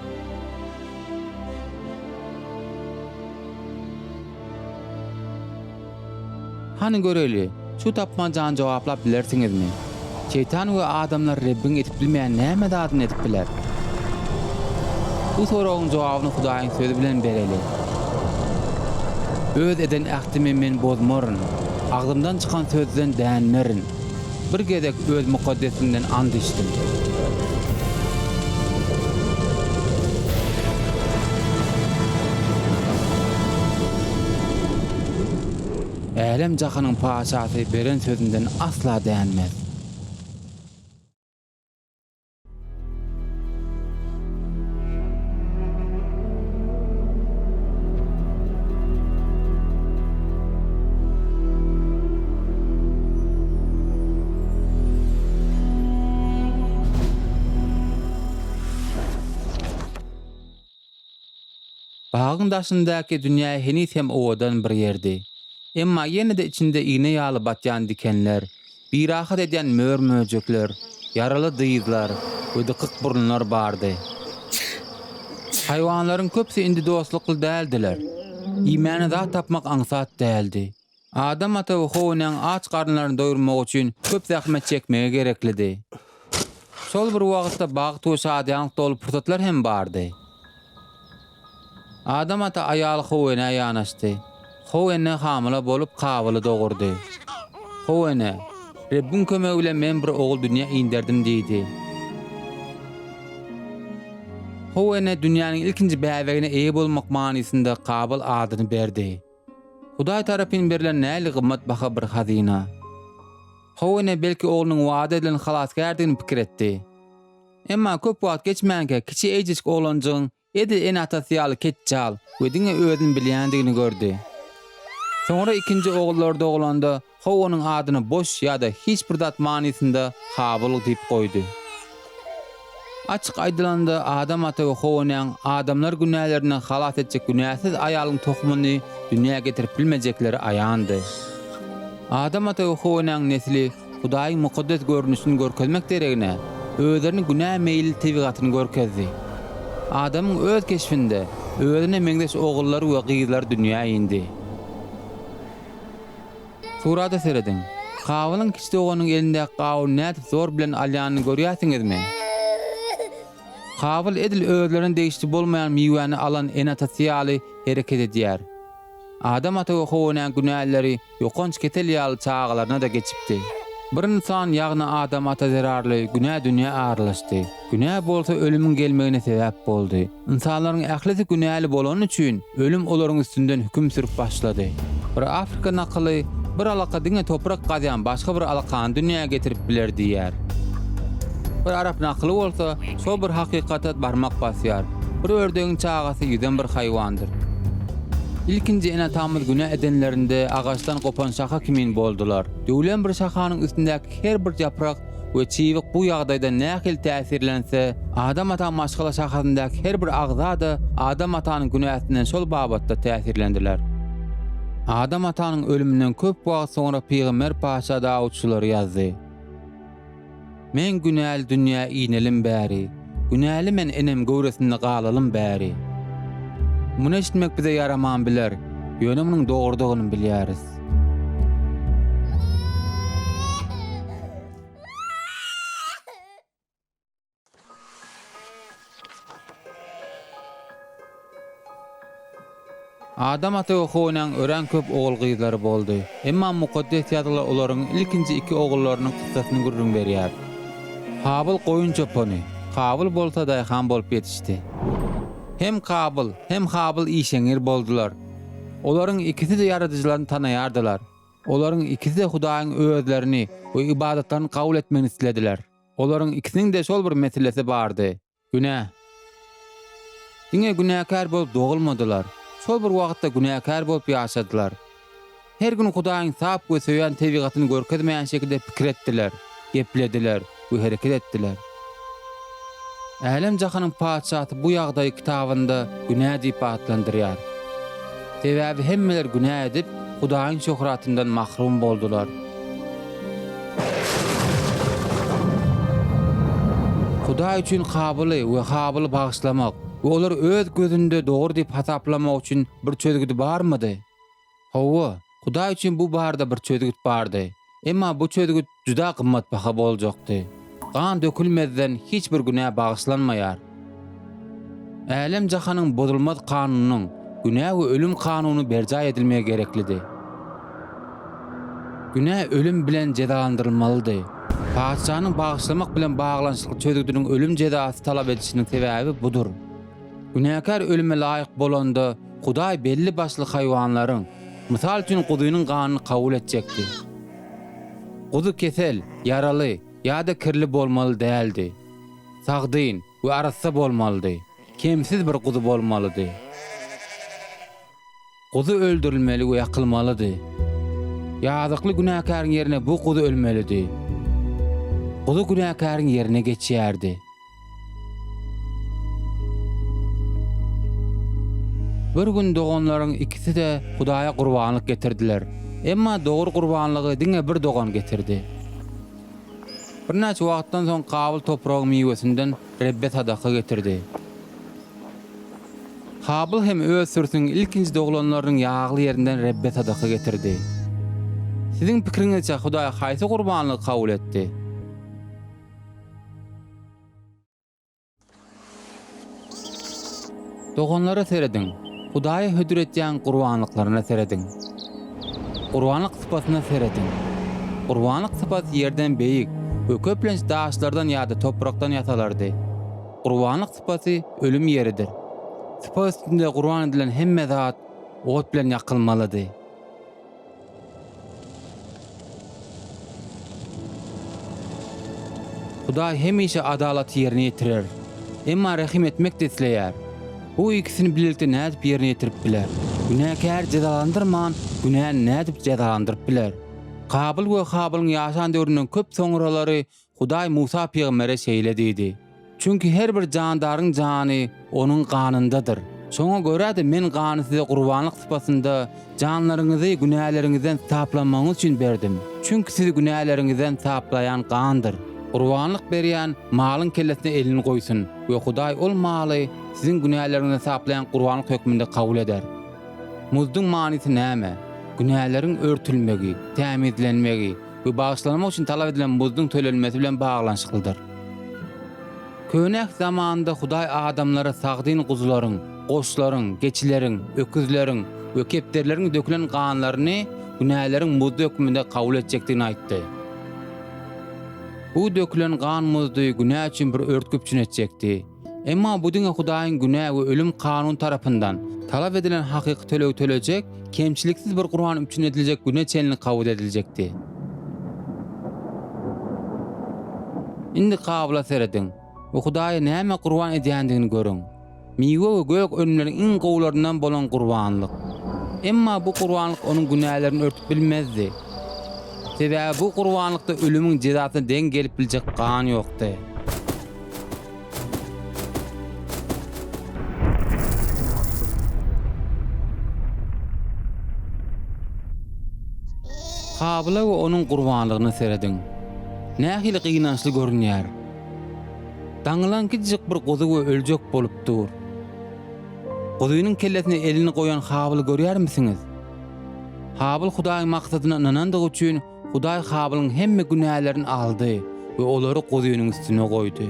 Hany göreli, şu tapmancany jogaplap bilersiňizmi? Şeýtan we adamlar Rebbiň edip bilmeýän näme zadyny edip biler? Bu soragyň jogabyny Hudaýyň Sözi bilen bereli. Öz eden ähtimi men bozmaryn, agzymdan çykan sözden dänmerin. Bir gezek öz mukaddesimden ant içdim. Älem-jahanyň Patyşasy beren sözünden asla dänmez. Bagyň daşyndaky dünýä heniz hem owadan bir ýerdi. Emma ýene-de içinde igne ýaly batýan dikenler, birahat edýän mör-möjekler, ýaraly dyzlar we dykyk burunlar bardy. Haýwanlaryň köpüsi indi dostlukly däldiler. Iýmäne zat tapmak aňsat däldi. Adam ata we How enäň aç garynlaryny doýurmak üçin köp zähmet çekmegi gereklidi. Şol bir wagtda bagt we şadyýanlyk doly pursatlar hem bardy. Adam ata aýaly How enä ýanaşdy. How ene hamyla bolup Kabyly dogurdy. How ene, Rebbiň kömegi bilen men bir ogul dünýä inderdim diýdi. How ene dünýäniň ilkinji bäbegine eýe bolmak manysynda Kabyl adyny berdi. Hudaý tarapyn berlen nähili gymmat baha bir hazyna! How ene belki oglunyň wada edilen halasgärdigini pikir etdi. Emma köp wagt geçmänkä kiçi eýjejik oglanjygyň edil ene-atasy ýaly ketjal we diňe özüni bilýändigini gördi. Soňra ikinji ogullary dogulanda How onuň adyny boş ýa-da hiç bir zat manysynda Habyl diýip goýdy. Açyk aýdylanda, Adam ata we How enäň adamlary günälerinden halas etjek günäsiz aýalyň tohumyny dünýä getirip bilmejekleri aýandy. Adam ata we How enäň nesli Hudaýyň mukaddes görnüşini görkezmek deregine, özleriniň günä meýilli tebigatyny görkezdi. Adamyň öz keşbinde, özüne meňzeş ogullary we gyzlary dünýä indi. Surata serediň. Kabylyň kiçi doganynyň elindäki gawuny nädip zor bilen alýanyny görýärsiňizmi? Kabyl edil özlerine degişli bolmaýan miwäni alan ene-atasy ýaly hereket edýär. Adam ata we How enäň günäleri ýokanç kesel ýaly çagalaryna-da geçipdi. Bir ynsan, ýagny Adam ata zerarly günä dünýä aralaşdy. Günä bolsa ölümiň gelmegine sebäp boldy. Ynsanlaryň ählisi günäli bolany üçin, ölüm olaryň üstünden höküm sürüp başlady. Bir afrika nakyly, Bir alaka diňe toprak gazýan başga bir alakany dünýä getirip biler diýýär. Bir arap nakyly bolsa, şol bir hakykata barmak basýar, Bir ördegiň çagasy ýüzen bir haýwandyr. Ilkinji ene-atamyz günä edenlerinde agaçdan gopan şaha kimin boldular. Döwlen bir şahanyň üstündäki her bir ýaprak we çybyk bu ýagdaýdan nähili täsirlense, Adam ata maşgala şahasyndaky her bir agza-da Adam atanyň günäsinden şol babatda täsirlendiler. Adam atanyň ölüminden köp wagt soňra pygamber patyşa Dawut şulary ýazdy, Men günäli dünýä inelim bäri, günäli men enem göwresinde galalym bäri. Muny eşitmek bize ýaraman biler, ýöne munuň dogrudygyny bilýäris. Adam ata we How enäň örän köp ogul-gyzlary boldy. Emma Mukaddes Ýazgylar olaryň ilkinji iki ogullarynyň kyssasyny gürrüň berýär. Habyl goýun çopany, Kabyl bolsa daýhan bolup ýetişdi. Hem Kabyl, hem Habyl işeňňir boldular. Olaryň ikisi-de Ýaradyjylaryny tanaýardylar. Olaryň ikisi-de Hudaýyň özlerini we ybadatlaryny kabul etmegini islediler. Olaryň ikisiniň-de şol bir meselesi bardy. Günä. Diňe günäkär bolup dogulmadylar, şol bir wagtda günäkär bolup ýaşadylar. Her gün Hudaýyň sap we söýýän tebigatyny görkezmeýän şekilde pikir etdiler, geplediler we hereket etdiler. Älem-jahanyň Patyşasy bu ýagdaýy kitabynda günä diýip atlandyrýar. Sebäbi hemmeler günä edip, Hudaýyň şöhratyndan mahrum boldular. Hudaý üçin Kabyly we Habyly bagyşlamak we olary öz gözünde dogry diýip hasaplamak üçin bir çözgüdi barmydy? Hawa, Hudaý üçin bu barada bir çözgüt bardy. Emma bu çözgüt juda gymmatbaha boljakdy. Gan dökülmezden hiç bir günä bagyşlanmaýar. Älem-jahanyň bozulmaz kanunynyň, günä we ölüm kanuny berjaý edilmegi gereklidi. Günä ölüm bilen jezalandyrylmalydy. Patyşanyň bagyşlamak bilen baglanyşykly çözgüdiniň ölüm jezasy talap edişiniň sebäbi budur. Günäkär ölüme laýyk bolanda, Hudaý belli-başly haýwanlaryň, mysal üçin guzynyň ganyny kabul etjekdi. Guzy kesel, ýaraly ýa-da kirli bolmaly däldi. Sagdyn we arassa bolmalydy. Kemsiz bir guzy bolmalydy. Guzy öldürilmeli we ýakylmalydy. Ýazykly günäkäriň ýerine bu guzy ölmelidi. Guzy günäkäriň ýerine geçýärdi. Bir gün doganlaryň ikisi-de Hudaýa gurbanlyk getirdiler. Emma dogry gurbanlygy diňe bir dogan getirdi. Birnäçe wagtdan soň Kabyl topragyň miwesinden Rebbe sadaka getirdi. Habyl hem öz sürüsiniň ilkinji doglanlarynyň ýagly ýerinden Rebbe sadaka getirdi. Siziň pikiriňizçe Hudaý haýsy gurbanlygy kabul etdi? Doganlara serediň, Hudaýa hödür etýän gurbanlyklaryna serediň. Gurbanlyk sypasyna serediň. Gurbanlyk sypasy ýerden beýik we köplenç daşlardan ýa-da toprakdan ýasalardy. Gurbanlyk sypasy ölüm ýeridir. Sypa üstünde gurban edilen hemme zat ot bilen ýakylmalydy. Hudaý hemişe adalaty ýerine ýetirer. Emma rehim etmek-de isleýär. Bu ikisini bilelikde nädip ýerine ýetirip biler? Günäkäri jezalandyrman, günäni nädip jezalandyryp biler? Kabyl we Habylyň ýaşan döwründen köp soňralary Hudaý Musa pygambere şeýle diýdi, Çünki her bir jandaryň jany onuň ganyndadyr. Şoňa görä-de, men gany size gurbanlyk sypatynda janlaryňyzy günäleriňizden saplanmagyňyz üçin berdim. Çünki sizi günäleriňizden saplaýan gandyr. Gurbanlyk berýän malyň kellesine elini goýsun we Hudaý ol maly siziň günäleriňizden saplaýan gurbanlyk hökmünde kabul eder. Muzduň manysy näme? Günäleriň örtülmegi, tämizlenmegi we bagyşlanmak üçin talap edilen muzduň tölenmesi bilen baglanyşyklydyr. Köne Äht zamanynda Hudaý adamlara sagdyn guzularyň, goçlaryň, geçileriň, öküzleriň we kepderileriň dökülen ganlaryny günäleriň muzdy hökmünde kabul etjekdigini aýtdy. Bu dökülen gan muzdy günä üçin bir örtgi üpjün etjekdi. Emma bu diňe Hudaýyň günä we ölüm kanuny tarapyndan talap edilen hakyky tölegi tölejek, kemçiliksiz bir gurban üpjün ediljek güne çenli kabul ediljekdi. Indi Kabyla serediň we Hudaýa näme gurban edýändigini görüň. Miwe we gök önümleriň iň gowularyndan bolan gurbanlyk. Emma bu gurbanlyk onuň günälerini örtüp bilmezdi. Sebäbi bu gurbanlykda ölümiň jezasyna deň gelip biljek gan ýokdy. Habyla we onuň gurbanlygyna serediň. Nähili gynançly görünýär. Daňylan kiçijik bir guzy we öljek bolup dur. Guzynyň kellesine elini goýan Habyly görýärmisiňiz? Habyl Hudaýyň maksadyna ynanandygy üçin Hudaý Habylyň hemme günälerini aldy we olary guzynyň üstüne goýdy.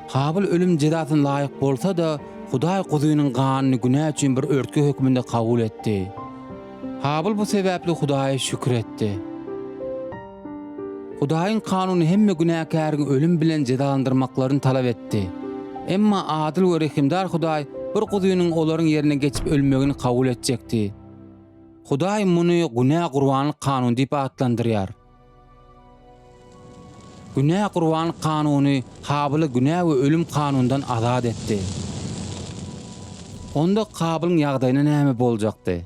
Habyl ölüm jezasyna laýyk bolsa-da, Hudaý guzynyň ganyny günä üçin bir örtgi hökmünde kabul etdi. Habyl bu sebäpli Hudaýa şükür etdi. Hudaýyň kanuny hemme günäkäriň ölüm bilen jezalandyrmaklaryny talap etdi. Emma adyl we rehimdar Hudaý bir guzynyň olaryň ýerine geçip ölmegini kabul etjekdi. Hudaý muny günä gurbanlyk kanuny diýip atlandyrýar. Günä gurbanlyk kanuny Kabyly günä we ölüm kanundan azat etdi. Onda Kabylyň ýagdaýyna näme boljakdy?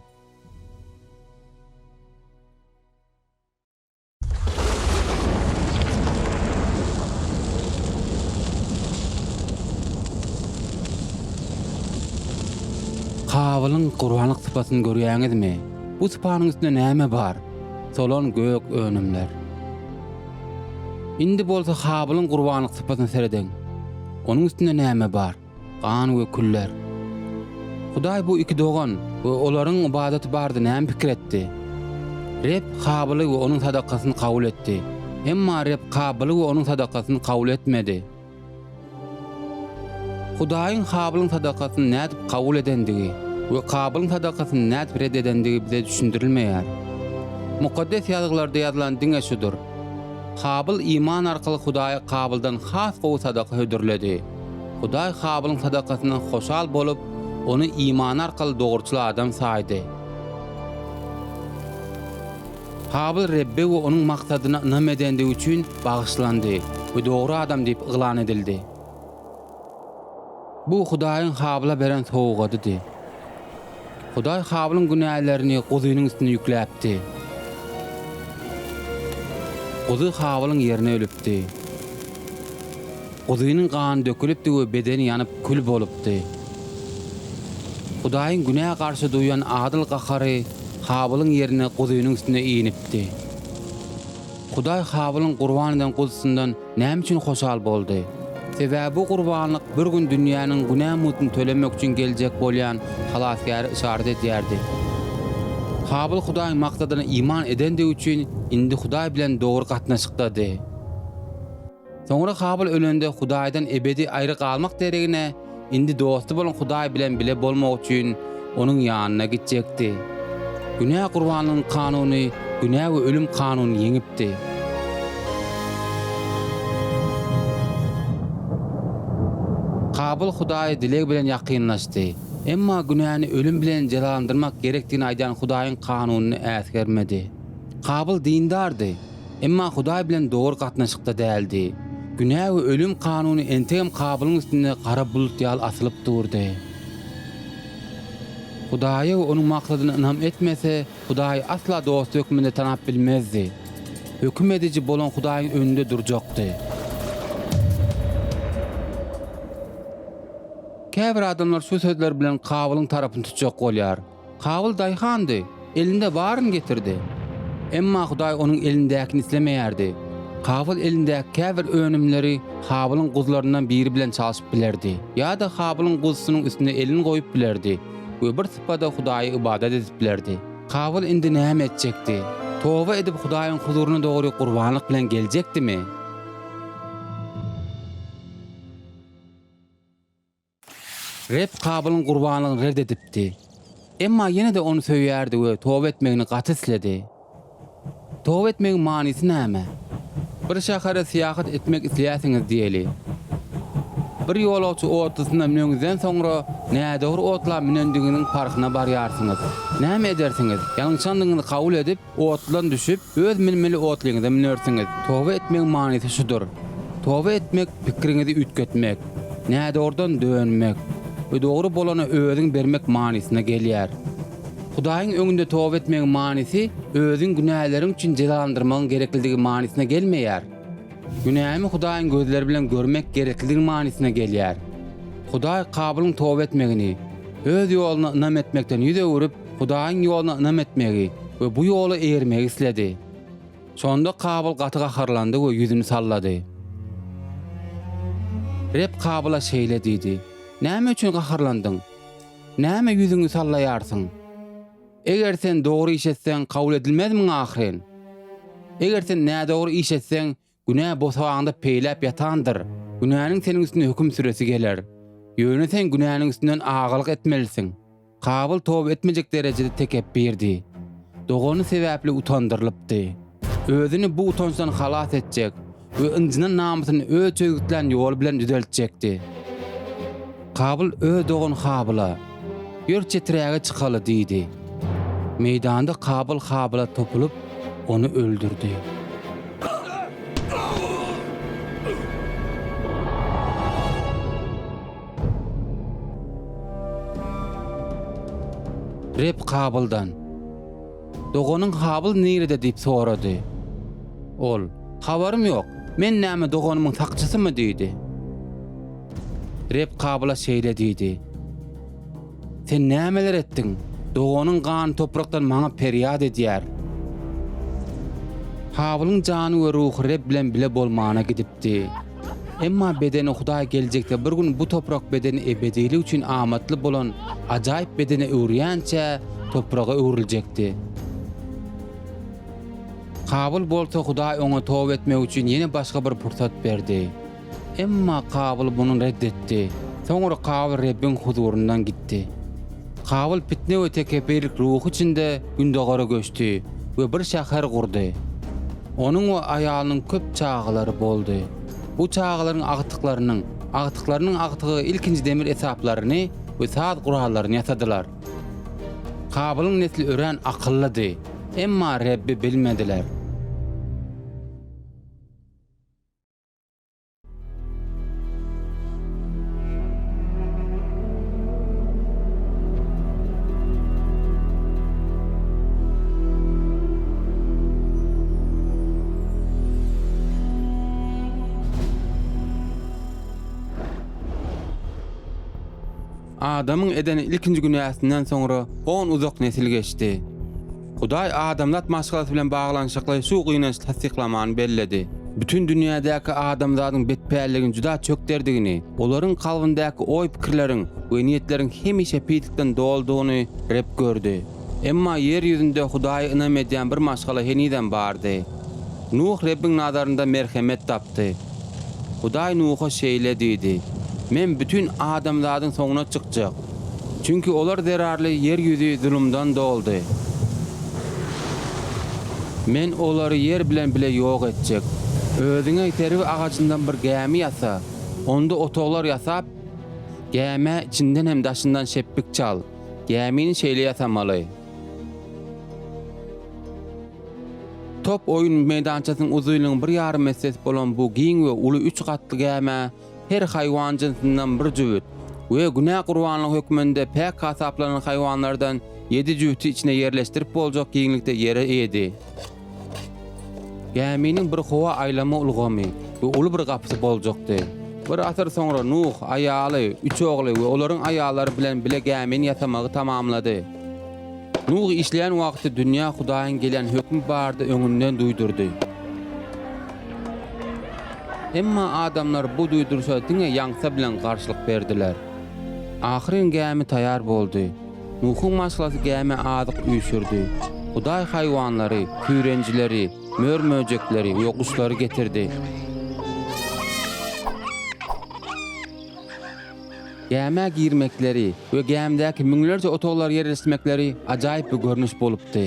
Kabylyň gurbanlyk sypasyny görýäňizmi? Bu sypanyň üstünde näme bar? Solan gök önümler. Indi bolsa Habylyň gurbanlyk sypasyna serediň. Onuň üstünde näme bar? Gan we küller. Hudaý bu iki dogan we olaryň ybadaty barada näme pikir etdi? Reb Habyly we onuň sadakasyny kabul etdi. Emma Reb Kabyly we onuň sadakasyny kabul etmedi. Hudaýyň Habylyň sadakasyny nädip kabul edendigi we Kabylyň sadakasyny nädip ret edendigi bize düşündirilmeýär. Mukaddes Ýazgylarda ýazylan diňe şudur, Habyl iman arkaly Hudaýa Kabyldan has gowy sadaka hödürledi. Hudaý Habylyň sadakasyndan hoşal bolup, ony imany arkaly dogruçyl adam saýdy. Habyl Rebbe we onuň maksadyna ynam edendigi üçin bagyşlandy we dogry adam diýip yglan edildi. Bu Hudaýyň Habyla beren sowgadydy. Hudaý Habylyň günälerini guzynyň üstüne ýükläpdi. Guzy Habylyň ýerine ölüpdi. Guzynyň gany dökülipdi we bedeni ýanyp kül bolupdy. Hudaýyň günä garşy duýan adyl gahary Habylyň ýerine guzynyň üstüne inipdi. Hudaý Habylyň gurban eden guzusyndan näme üçin hoşal boldy? Sebäbi bu gurbanlyk bir gün dünýäniň günä muzduny tölemek üçin geljek bolýan Halasgäre yşarat edýärdi. Habyl Hudaýyň maksadyna iman edendigi üçin indi Hudaý bilen dogry gatnaşykdady. Soňra Habyl ölende Hudaýdan ebedi aýry galmak deregine, indi dosty bolan Hudaý bilen bile bolmak üçin Onuň ýanyna gitjekdi. Günä gurbanlygyň kanuny günä we ölüm kanunyny ýeňipdi. Kabyl Hudaýa dileg bilen ýakynlaşdy. Emma günäni ölüm bilen jezalandyrmak gerekdigini aýdýan Hudaýyň kanunyny äsgermedi. Kabyl dindardy. Emma Hudaý bilen dogry gatnaşykda däldi. Günä we ölüm kanuny entegem Kabylyň üstünde gara bulut ýaly asylyp durdy. Hudaýa we onuň maksadyna ynam etmese, Hudaýy asla dosty hökmünde tanap bilmezdi. Höküm ediji bolan Hudaýyň öňünde durjakdy. Käbir adamlar şu sözler bilen Kabylyň tarapyny tutjak bolýar. Kabyl daýhandy, elinde baryny getirdi. Emma Hudaý onuň elindäkini islemeýärdi. Kabyl elindäki käbir önümleri Habylyň guzularyndan biri bilen çalşyp bilerdi ýa-da Habylyň guzusynyň üstüne elini goýup bilerdi we bir sypada Hudaýa ybadat edip bilerdi. Kabyl indi näme etjekdi? Toba edip Hudaýyň huzuryna dogry gurbanlyk bilen geljekdimi? Reb Kabylyň gurbanlygyny red edipdi. Emma ýene-de ony söýýärdi we toba etmegini gaty isledi. Toba etmegiň manysy näme? Bir şähere syýahat etmek isleýärsiňiz diýeli. Bir ýolagçy otlusyna müneniňizden soňra nädogry otla münendigiňiziň parhyna barýarsyňyz. Näme edersiňiz? Ýalňyşandygyňyzy kabul edip, Otludan düşüp, öz münmeli otlyňyza münersiňiz. Toba etmegiň manysy şudur. Toba etmek pikiriňizi üýtgetmek, nädogrudan dönmek we dogry bolana özüňi bermek manysyna gelýär. Hudaýyň öňünde toba etmegiň manysy özüňi günäleriň üçin jezalandyrmagyň gereklidigi manysyna gelmeýär. Günämi Hudaýyň gözleri bilen görmek gereklidigi manysyna gelýär. Hudaý Kabylyň toba etmegini, öz ýoluna ynam etmekden ýüz öwrüp, Hudaýyň ýoluna ynam etmegi we bu ýola eýermegi isledi. Şonda Kabyl gaty gaharlandy we ýüzüni sallady. Reb Kabyla şeýle diýdi, Näme üçin gaharlandyň? Näme ýüzüňi sallaýarsyň? Eger sen dogry iş etseň, kabul edilmezmiň ahyryn? Eger sen nädogry iş etseň, Günä bosagaňda peýläp ýatandyr. Günäniň seniň üstünde höküm süresi geler. Ýöne sen günäniň üstünden agalyk etmelisiň. Kabyl toba etmejek derejede tekepbirdi. Dogany sebäpli utandyrylypdy. Özüni bu utançdan halas etjek we ynjynan namysyny öz çözgütlän ýoly bilen düzeltjekdi. Kabyl öz dogany Habyla, Ýör çeträge çykaly diýdi. Meýdanda Kabyl Habyla topulyp, ony öldürdi. Reb Kabyldan, Doganyň Habyl nirede diýip sorady. Ol, Habarym ýok, men näme doganymyň sakçysymy diýdi. Reb Kabyla şeýle diýdi, Sen nämeler etdiň? Doganyň gany toprakdan maňa perýat edýär. Habylyň jany we ruhy Reb bilen bile bolmana gidipdi. Emma bedeni Hudaý geljekde bir gün bu toprak bedeni ebedilik üçin amatly bolan ajaýyp bedene öwürýänçä topraga öwrüljekdi. Kabyl bolsa Hudaý oňa toba etmek üçin ýene başga bir pursat berdi. Emma Kabyl muny ret etdi. Soňra Kabyl Rebbiň huzuryndan gitdi. Kabyl pitne we tekepbirlik ruhy içinde gündogara göçdi we bir şäher gurdy. Onuň we aýalynyň köp çagalary boldy. Bu çagalaryň agtyklarynyň, agtyklarynyň agtygy ilkinji demir esaplaryny we saz gurallaryny ýasadylar. Kabylyň nesli örän akyllydy, emma Rebbi bilmediler. Adamyň eden ilkinji günäsinden soňra on uzak nesil geçdi. Hudaý adamzat maşgalasy bilen baglanyşykly şu gynançly tassyklamany belledi. Bütin dünýädäki adamzadyň betpälligini juda çökderdigini, olaryň kalbyndaky oý-pikirleriň we niýetleriň hemişe pislikden doludygyny Reb gördi. Emma ýer ýüzünde Hudaýa ynam edýän bir maşgala henizem bardy. Nuh Rebbiň nazarynda merhemet tapdy. Hudaý Nuha şeýle diýdi, Men bütin adamzadyň soňuna çykjak. Çünki olar zerarly ýer ýüzi zulumdan doldy. Men olary ýer bilen bile ýok etjek. Özüňe serwi agajyndan bir gämi ýasa, onda otaglar ýasap, gämä içinden hem daşyndan şepbik çal. Gämini şeýle ýasamaly. Top oýun meýdançasynyň uzynlygynyň bir ýarym essesi bolan bu giň we uly üç gatly gämä her haýwan jynsyndan bir jübüt we günä gurbanlygy hökmünde päk hasaplanan haýwanlardan ýedi jübüti içine ýerleşdirip boljak giňlikde ýere eýedi. Gäminiň bir howa aýlama ulgamy we uly bir gapysy boljakdy. Bir asyr soňra Nuh, aýaly, üç ogly we olaryň aýallary bilen bile gämini ýasamagy tamamlady. Nuh işleýän wagty dünýä Hudaýyň gelýän hökmi barada öňünden duýdurdy. Emma adamlar bu duýduryşa diňe ýaňsa bilen garşylyk berdiler. Ahyryn gämi taýar boldy. Nuhuň maşgalasy gämä azyk üýşürdi. Hudaý haýwanlary, süýrenjileri, mör-möjekleri we guşlary getirdi. Gämä girmekleri we gämidäki müňlerçe otaglary ýerleşdirmekleri ajaýyp bir görnüş bolupdy.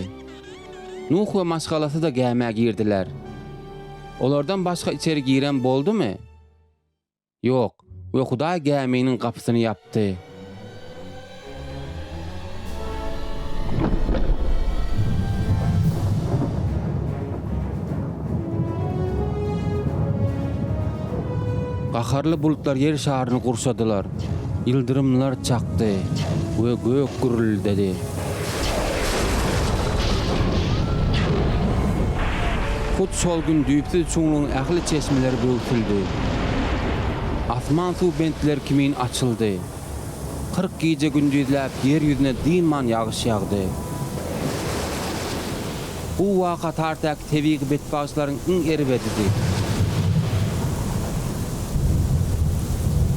Nuh we maşgalasy-da gämä girdiler. Olardan başga içeri giren boldumy? Ýok, we Hudaý gäminiň gapysyny ýapdy. Gaharly bulutlar ýer şaryny gurşadylar, ýyldyrymlar çakdy we gök gürrüldedi. Hut şol gün düýpsüz çuňlugyň ähli çeşmeleri böwsüldi. Asman suw bentleri kimin açyldy. 40 gije-gündizläp ýer ýüzüne dynman ýagyş ýagdy. Bu waka taryhdaky tebigy betbagtçylaryň iň erbedidi.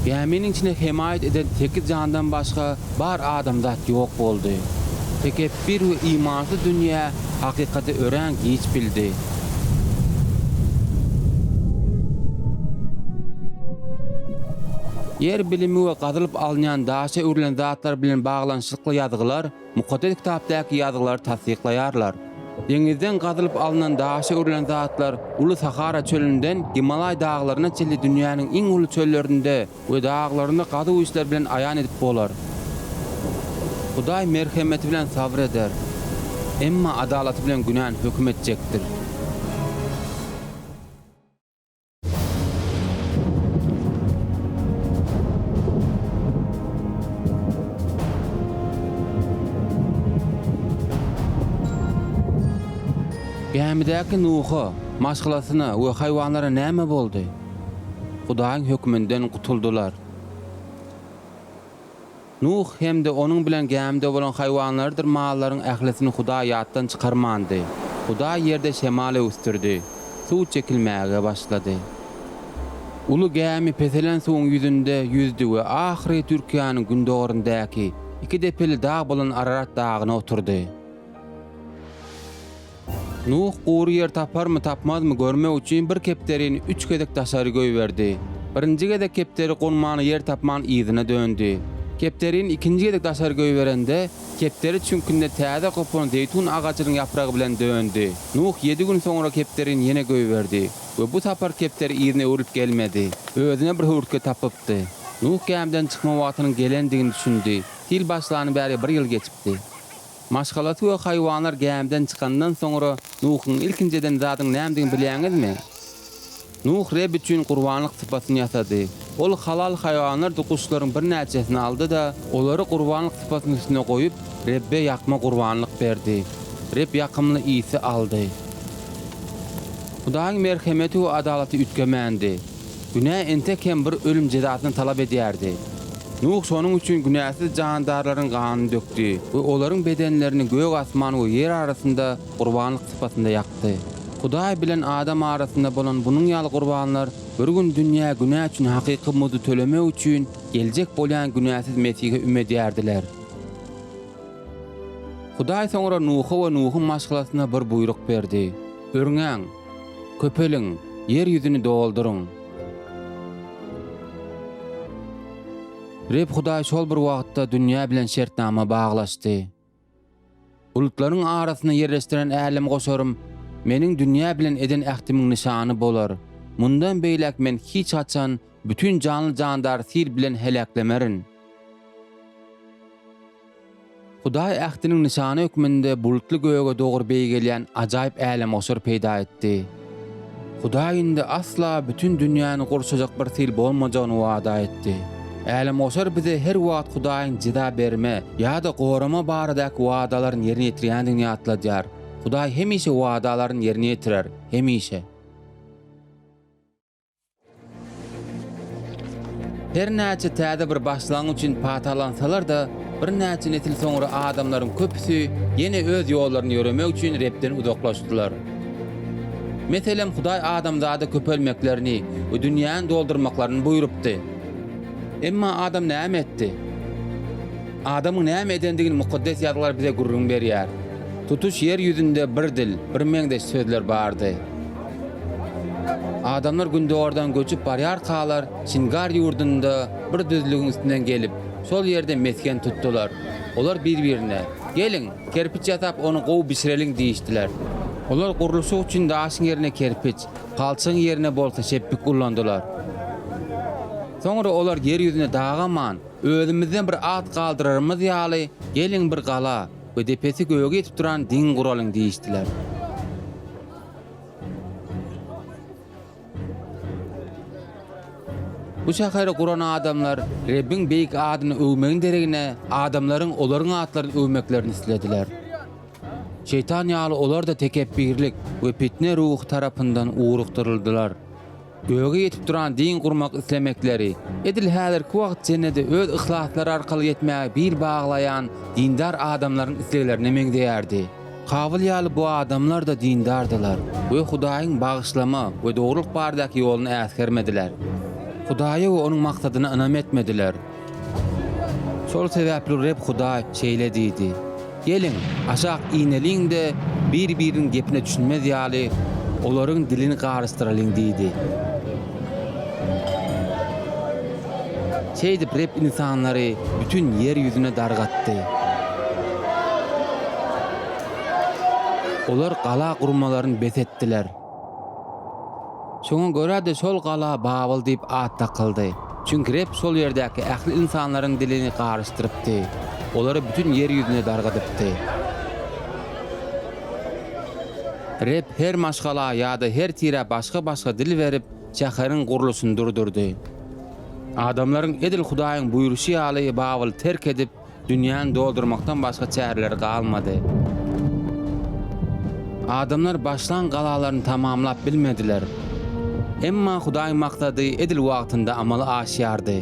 Gäminiň içine hemaýat eden sekiz jandan başga bar adamzat ýok boldy. Tekepbir we imansyz dünýä hakykaty örän giç bildi. Ýer bilimi we gazylyp alynýan daşa öwrülen zatlar bilen baglanyşykly ýazgylar Mukaddes Kitapdaky ýazgylary tassyklaýarlar. Deňizden gazylyp alnan daşa öwrülen zatlar Uly Sahara çölünden Gimalaý daglaryna çenli dünýäniň iň uly çöllerinde we daglarynda gazuw işleri bilen aýan edip bolar. Hudaý merhemeti bilen sabyr eder, emma adalaty bilen günäni höküm etjekdir. Gämidäki Nuha, maşgalasyna we haýwanlara näme boldy? Hudaýyň höküminden gutuldylar. Nuh hem-de onuň bilen gämide bolan haýwanlarydyr mallaryň ählisini Hudaý ýatdan çykarmandy. Hudaý ýerde şemal öwüsdirdi. Suw çekilmäge başlady. Uly gämi peselen suwuň ýüzünde ýüzdi we ahyry Türkiýäniň gündogaryndaky iki depeli dag bolan Ararat dagyna oturdy. Nuh gury ýer taparmy, tapmazmy görmek üçin bir kepderini üç gezek daşary goýberdi. Birinji gezek kepderi gonmana ýer tapman yzyna döndi. Kepderini ikinji gezek daşary goýberende, kepderi çüňkünde täze gopan zeýtun agajynyň ýapragy bilen döndi. Nuh ýedi gün soňra kepderini ýene goýberdi we bu sapar kepderi yzyna öwrülip gelmedi. Özüne bir höwürtge tapypdy. Nuh gämiden çykma wagtynyň gelendigini düşündi. Sil başlany bäri bir ýyl geçipdi. Maşgalasy we haýwanlar gämiden çykandan soňra Nuhuň ilkinji eden zadyň nämedigini bilýäňizmi? Nuh Reb üçin gurbanlyk sypasyny ýasady. Ol halal haýwanlardyr guşlaryň birnäçesini aldy-da, olary gurbanlyk sypasynyň üstüne goýup, Rebbe ýakma gurbanlyk berdi. Reb ýakymly ysy aldy. Hudaýyň merhemeti we adalaty üýtgemändi. Günä entek hem bir ölüm jezasyny talap edýärdi. Nuh şonuň üçin günäsiz jandarlaryň ganyny dökdi we olaryň bedenlerini gök asman we ýer arasynda gurbanlyk sypatynda ýakdy. Hudaý bilen adam arasynda bolan bunuň ýaly gurbanlar bir gün dünýä günä üçin hakyky muzdy tölemek üçin geljek bolýan günäsiz Mesihe üm edýärdiler. Hudaý soňra Nuha we Nuhuň maşgalasyna bir buýruk berdi, Örňäň, köpeliň, ýer ýüzüni dolduryň. Reb Hudaý şol bir wagtda dünýä bilen şertnama baglaşdy. Bulutlaryň arasynda ýerleşdiren älemgoşarym Meniň dünýä bilen eden ähtimiň nyşany bolar. Mundan beýläk Men hiç haçan bütin janly-jandary sil bilen heläklemerin. Hudaý ähtiniň nyşany hökmünde bulutly göge dogry beýgelýän ajaýyp älemgoşar peýda etdi. Hudaý indi asla bütin dünýäni gurşajak bir sil bolmajagyny wada etdi. Älemgoşar bize her wagt Hudaýyň jeza berme ýa-da gorama baradaky wadalaryny ýerine ýetirýändigini ýatladýar. Hudaý hemişe wadalaryny ýerine ýetirer, hemişe. Her näçe täze bir başlangyç üçin patalansalar-da, birnäçe nesil soňra adamlaryň köpüsi ýene öz ýollaryny ýöremek üçin Rebden uzaklaşdylar. Meselem, Hudaý adamzada köpelmeklerini we dünýäni doldurmaklaryny buýrupdy. Emma adam näme etdi? Adamyň näme edendigini Mukaddes Ýazgylar bize gürrüň berýär. Tutuş ýer ýüzünde bir dil, birmeňzeş sözler bardy. Adamlar gündogardan göçüp barýarkalar, Şingar ýurdunda bir düzlügiň üstünden gelip, şol ýerde mesgen tutdular. Olar bir-birine, Geliň, kerpiç ýasap, ony gowy bişireliň diýişdiler. Olar gurluşyk üçin daşyň ýerine kerpiç, palçygyň ýerine bolsa şepbik ullandylar. Soňra olar ýer ýüzüne dagaman, özümizden bir at galdyrarymyz ýaly, geliň bir gala we depesi göge ýetip duran diň guralyň diýişdiler. Bu şäheri guran adamlar Rebbiň beýik adyny öwmegiň deregine, adamlaryň olaryň atlaryny öwmeklerini islediler. Şeýtan ýaly olar-da tekepbirlik we pitne ruhy tarapyndan ugrukdyryldylar. Göge ýetip duran diň gurmak islemekleri, edil häzirki wagt jennede öz yhlaslary arkaly ýetmäge bil baglaýan dindar adamlaryň isleglerine meňzeýärdi. Kabyl ýaly bu adamlar-da dindardylar we Hudaýyň bagyşlama we dogrulyk baradaky ýoluny äsgermediler. Hudaýa we Onuň maksadyna ynam etmediler. Şol sebäpli Reb Hudaý şeýle diýdi, Geliň, aşak ineliň-de, bir-biriniň gepine düşünmez ýaly, olaryň dilini garyşdyralyň diýdi. Şeýdip Reb ynsanlary bütin ýer ýüzüne dargatdy. Olar gala gurmalaryny bes etdiler. Şoňa görä-de şol gala Babyl diýip at dakyldy. Çünki Reb şol ýerdäki ähli ynsanlaryň dilini garyşdyrypdy, olary bütin ýer ýüzüne dargadypdy. Reb her maşgala ýa-da her tirä başga-başga dil berip, şäheriň gurluşyny durdurdy. Adamlaryň edil Hudaýyň buýruşy ýaly Babyly terk edip, dünýäni doldurmakdan başga çäreleri galmady. Adamlar başlan galalaryny tamamlap bilmediler. Emma Hudaýyň maksady edil wagtynda amala aşýardy.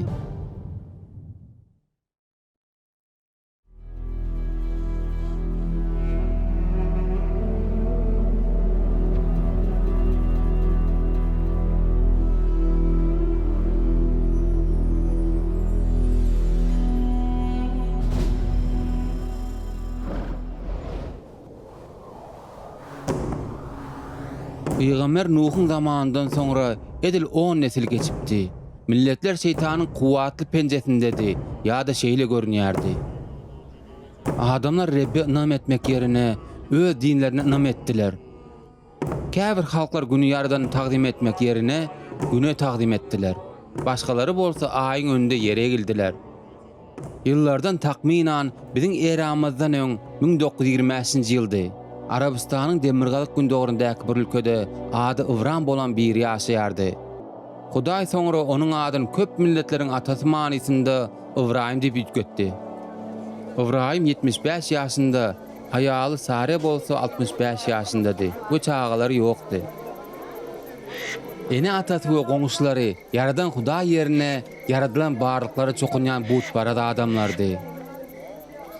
Pygamber Nuhuň zamanyndan soňra edil on nesil geçipdi. Milletler şeýtanyň kuwwatly penjesindedi ýa-da şeýle görünýärdi. Adamlar Rebbe ynam etmek ýerine öz dinlerine ynam etdiler. Käbir halklar Güni Ýaradana tagzym etmek ýerine Güne tagzym etdiler. Başgalary bolsa Aýyň öňünde ýere egildiler. Ýyllardan takmynan biziň eramyzdan öň 1925-nji ýyldy. Arabystanyň demirgazyk-gündogaryndaky bir ülkede ady Ybram bolan biri ýaşaýardy. Hudaý soňra onuň adyny köp milletleriň atasy manysynda Ybraýym diýip üýtgetdi. Ybraýym 75 ýaşynda, aýaly Sare bolsa 65 ýaşyndady we çagalary ýokdy. Ene-atasy we goňşulary Ýaradan Hudaý ýerine ýaradylan barlyklara çokunýan butparaz adamlardy.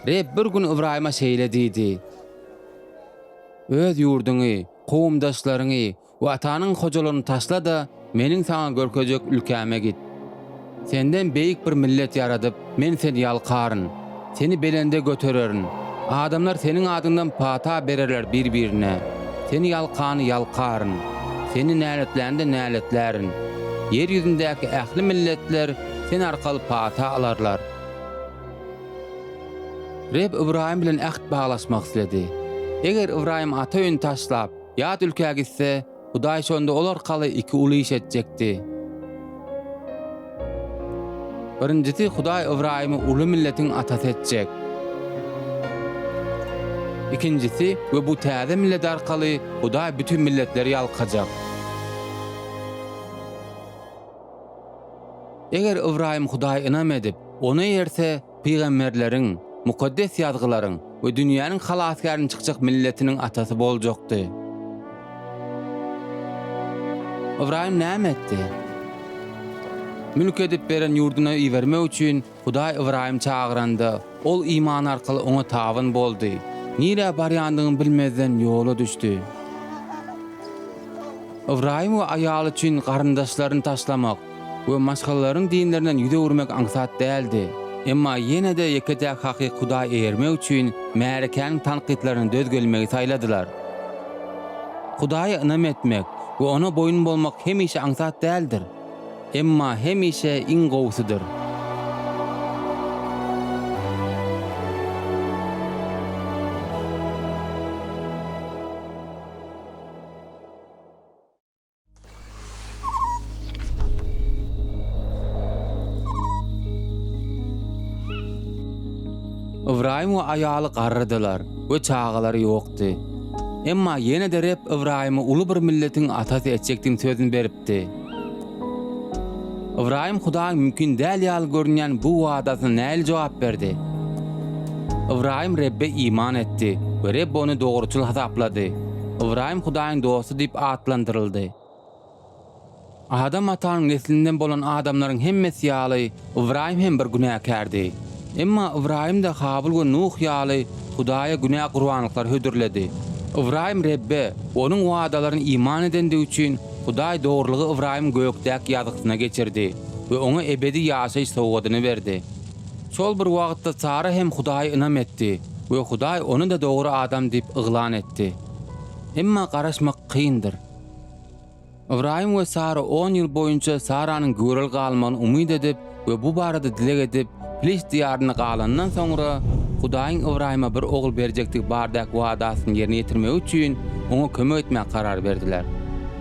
Reb bir gün Ybraýyma şeýle diýdi, Öz ýurduňy, kowumdaşlaryňy we atanyň hojalygyny taşla-da, Meniň saňa görkezjek ülkäme git. Senden beýik bir millet ýaradyp, Men seni ýalkaryn. Seni belende götererin. Adamlar seniň adyňdan pata bererler bir-birine. Seni ýalkany ýalkaryn. Seni näletläni-de näletlärin. Ýer ýüzündäki ähli milletler sen arkaly pata alarlar. Reb Ybraýym bilen äht baglaşmak isledi. Eger Ybraýym ata öýüni taşlap, ýat ülkä gitse, Hudaý şonda ol arkaly iki uly iş etjekdi. Birinjisi, Hudaý Ybraýymy uly milletiň atasy etjek. Ikinjisi, we bu täze millet arkaly Hudaý bütin milletleri ýalkajak. Eger Ybraýym Hudaýa ynam edip, Ona eýerse, pygamberleriň, Mukaddes Ýazgylaryň we dünýäniň Halasgäriniň çykjak milletiniň atasy boljakdy. Ybraýym näme etdi? Mülk edip beren ýurduna ibermek üçin Hudaý Ybraýymy çagyranda, ol iman arkaly oňa tabyn boldy. Nirä barýandygyny bilmezden ýola düşdi. Ybraýym we aýaly üçin garyndaşlaryny taşlamak we maşgalalaryň dinlerinden ýüz öwürmek aňsat däldi. Emma ýene-de ýeke-täk hakyky Hudaýa eýermek üçin märekäniň tankytlaryna döz gelmegi saýladylar. Hudaýa ynam etmek we Oňa boýun bolmak hemişe aňsat däldir. Emma hemişe iň gowusydyr. Ybraýym we aýaly garrydylar we çagalary ýokdy. Emma ýene-de Reb Ybraýymy uly bir milletiň atasy etjekdigini sözüni beripdi. Ybraýym Hudaýyň mümkin däl ýaly görünýän bu wadasyna nähili jogap berdi? Ybraýym Rebbe iman etdi we Reb ony dogruçyl hasaplady. Ybraýym Hudaýyň dosty diýip atlandyryldy. Adam atanyň neslinden bolan adamlaryň hemmesi ýaly, Ybraýym hem bir günäkärdi. Emma Ybraýym-da Habyl we Nuh ýaly Hudaýa günä gurbanlyklary hödürledi. Ybraýym Rebbe we Onuň wadalaryna iman edendigi üçin, Hudaý dogrulygy Ybraýymyň gökdäki ýazgysyna geçirdi we oňa ebedi ýaşaýyş sowgadyny berdi. Şol bir wagtda Sara hem Hudaýa ynam etdi we Hudaý ony-da dogry adam diýip yglan etdi. Emma garaşmak kyndyr. Ybraýym we Sara on ýyl boýunça Saranyň göwreli galmagyny umyt edip, we bu barada dileg edip, Pilişt diýarynda galanyndan soňra, Hudaýyň Ybraýyma bir ogul berjekdigi baradaky wadasyny ýerine ýetirmegi üçin oňa kömek etmäge karar berdiler.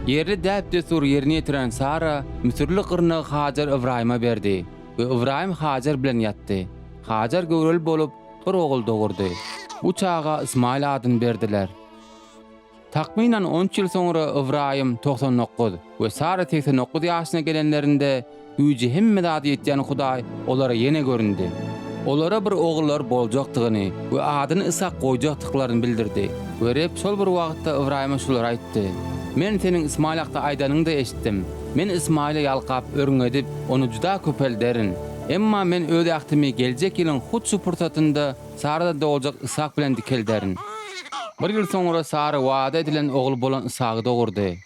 Ýerli däp-dessury ýerine ýetiren Sara müsürli gyrnagy Hajar Ybraýyma berdi we Ybraýym Hajar bilen ýatdy. Hajar göwreli bolup, bir ogul dogurdy. Bu çaga Ysmaýyl adyny berdiler. Takmynan on üç ýyl soňra Ybraýym 99 we Sara 89 ýaşyna gelenlerinde, güýji hemme zada ýetýän Hudaý olara ýene göründi. Olara bir ogullary boljakdygyny we adyny Yshak goýjakdyklaryny bildirdi we Reb şol bir wagtda Ybraýyma şulary aýtdy, Men seniň Ysmaýyl hakda aýdanyňy-da eşitdim. Men Ysmaýyly ýalkap, örňedip, ony juda köpelderin. Emma Men Öz ähtimi geljek ýylyň hut şu pursatynda Saradan doguljak Yshak bilen dikelderin. Bir ýyl soňra Sara wada edilen ogly bolan Yshagy dogurdy.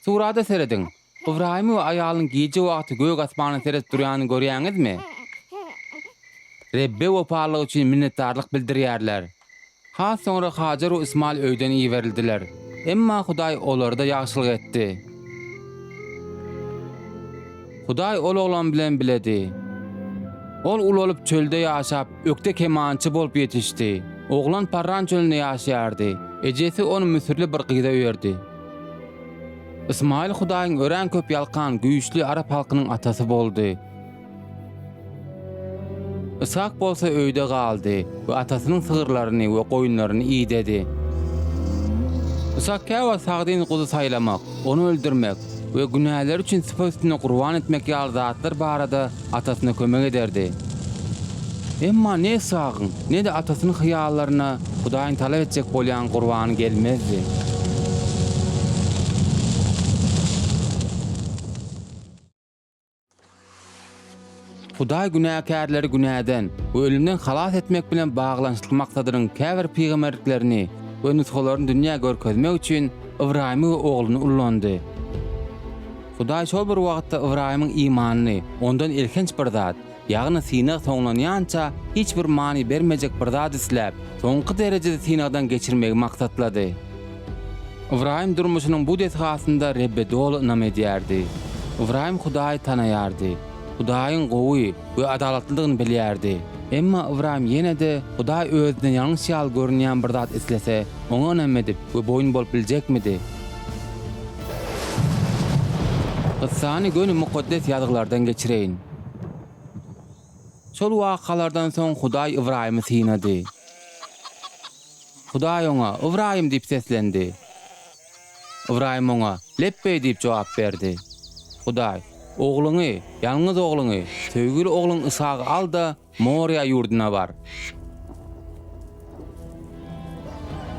Surata serediň. Ybraýymy we aýalynyň gije wagty gök asmana seredip durýanyny görýäňizmi? Rebbe wepalylygy üçin minnetdarlyk bildirýärler. Has soňra Hajar we Ysmaýyl öýden iberildiler. Emma Hudaý olara-da ýagşylyk etdi. Hudaý ol oglan bilen biledi. Ol ulalyp çölde ýaşap, ökde kemançy bolup ýetişdi. Oglan Parran çölünde ýaşaýardy. Ejesi ony müsürli bir gyza öýerdi. Ysmaýyl Hudaýyň örän köp ýalkan, güýçli arap halkynyň atasy boldy. Yshak bolsa öýde galdy we atasynyň sygyrlaryny we goýunlaryny idedi. Yshak käwagt sagdyn guzy saýlamak, ony öldürmek we günäleri üçin sypa üstünde gurban etmek ýaly zatlar barada atasyna kömek ederdi. Emma ne Yshagyň, ne-de atasynyň hyýallaryna Hudaýyň talap etjek bolýan gurbany gelmezdi. Hudaý günäkärleri günäden we ölümden halas etmek bilen baglanyşykly maksadynyň käbir pygamberliklerini we nusgalaryny dünýä görkezmek üçin Ybraýymy we ogluny ullandy. Hudaý şol bir wagtda Ybraýymyň imanyny ondan elhenç bir zat, ýagny synag soňlanýança hiç bir many bermejek bir zat isläp, soňky derejede synagdan geçirmegi maksatlady. Ybraýym durmuşynyň bu desgasynda Rebbe doly ynam edýärdi. Ybraýym Hudaýy tanaýardy. Hudaýyň gowy we adalatlydygyny bilýärdi. Emma Ybraýym ýene-de Hudaý özünden ýalňyş ýaly görünýän bir zat islese, oňa ynam edip we boýun bolup biljekmidi? Kyssany göni Mukaddes Ýazgylardan geçireýin. Şol wakalardan soň Hudaý Ybraýymy synady. Hudaý oňa, Ybraýym diýip seslendi. Ybraýym oňa, Lepbeý diýip jogap berdi. Hudaý, Ogluňy, ýalňyz ogluňy, söýgüli ogluň Yshagy al-da, Moryýa ýurduna bar.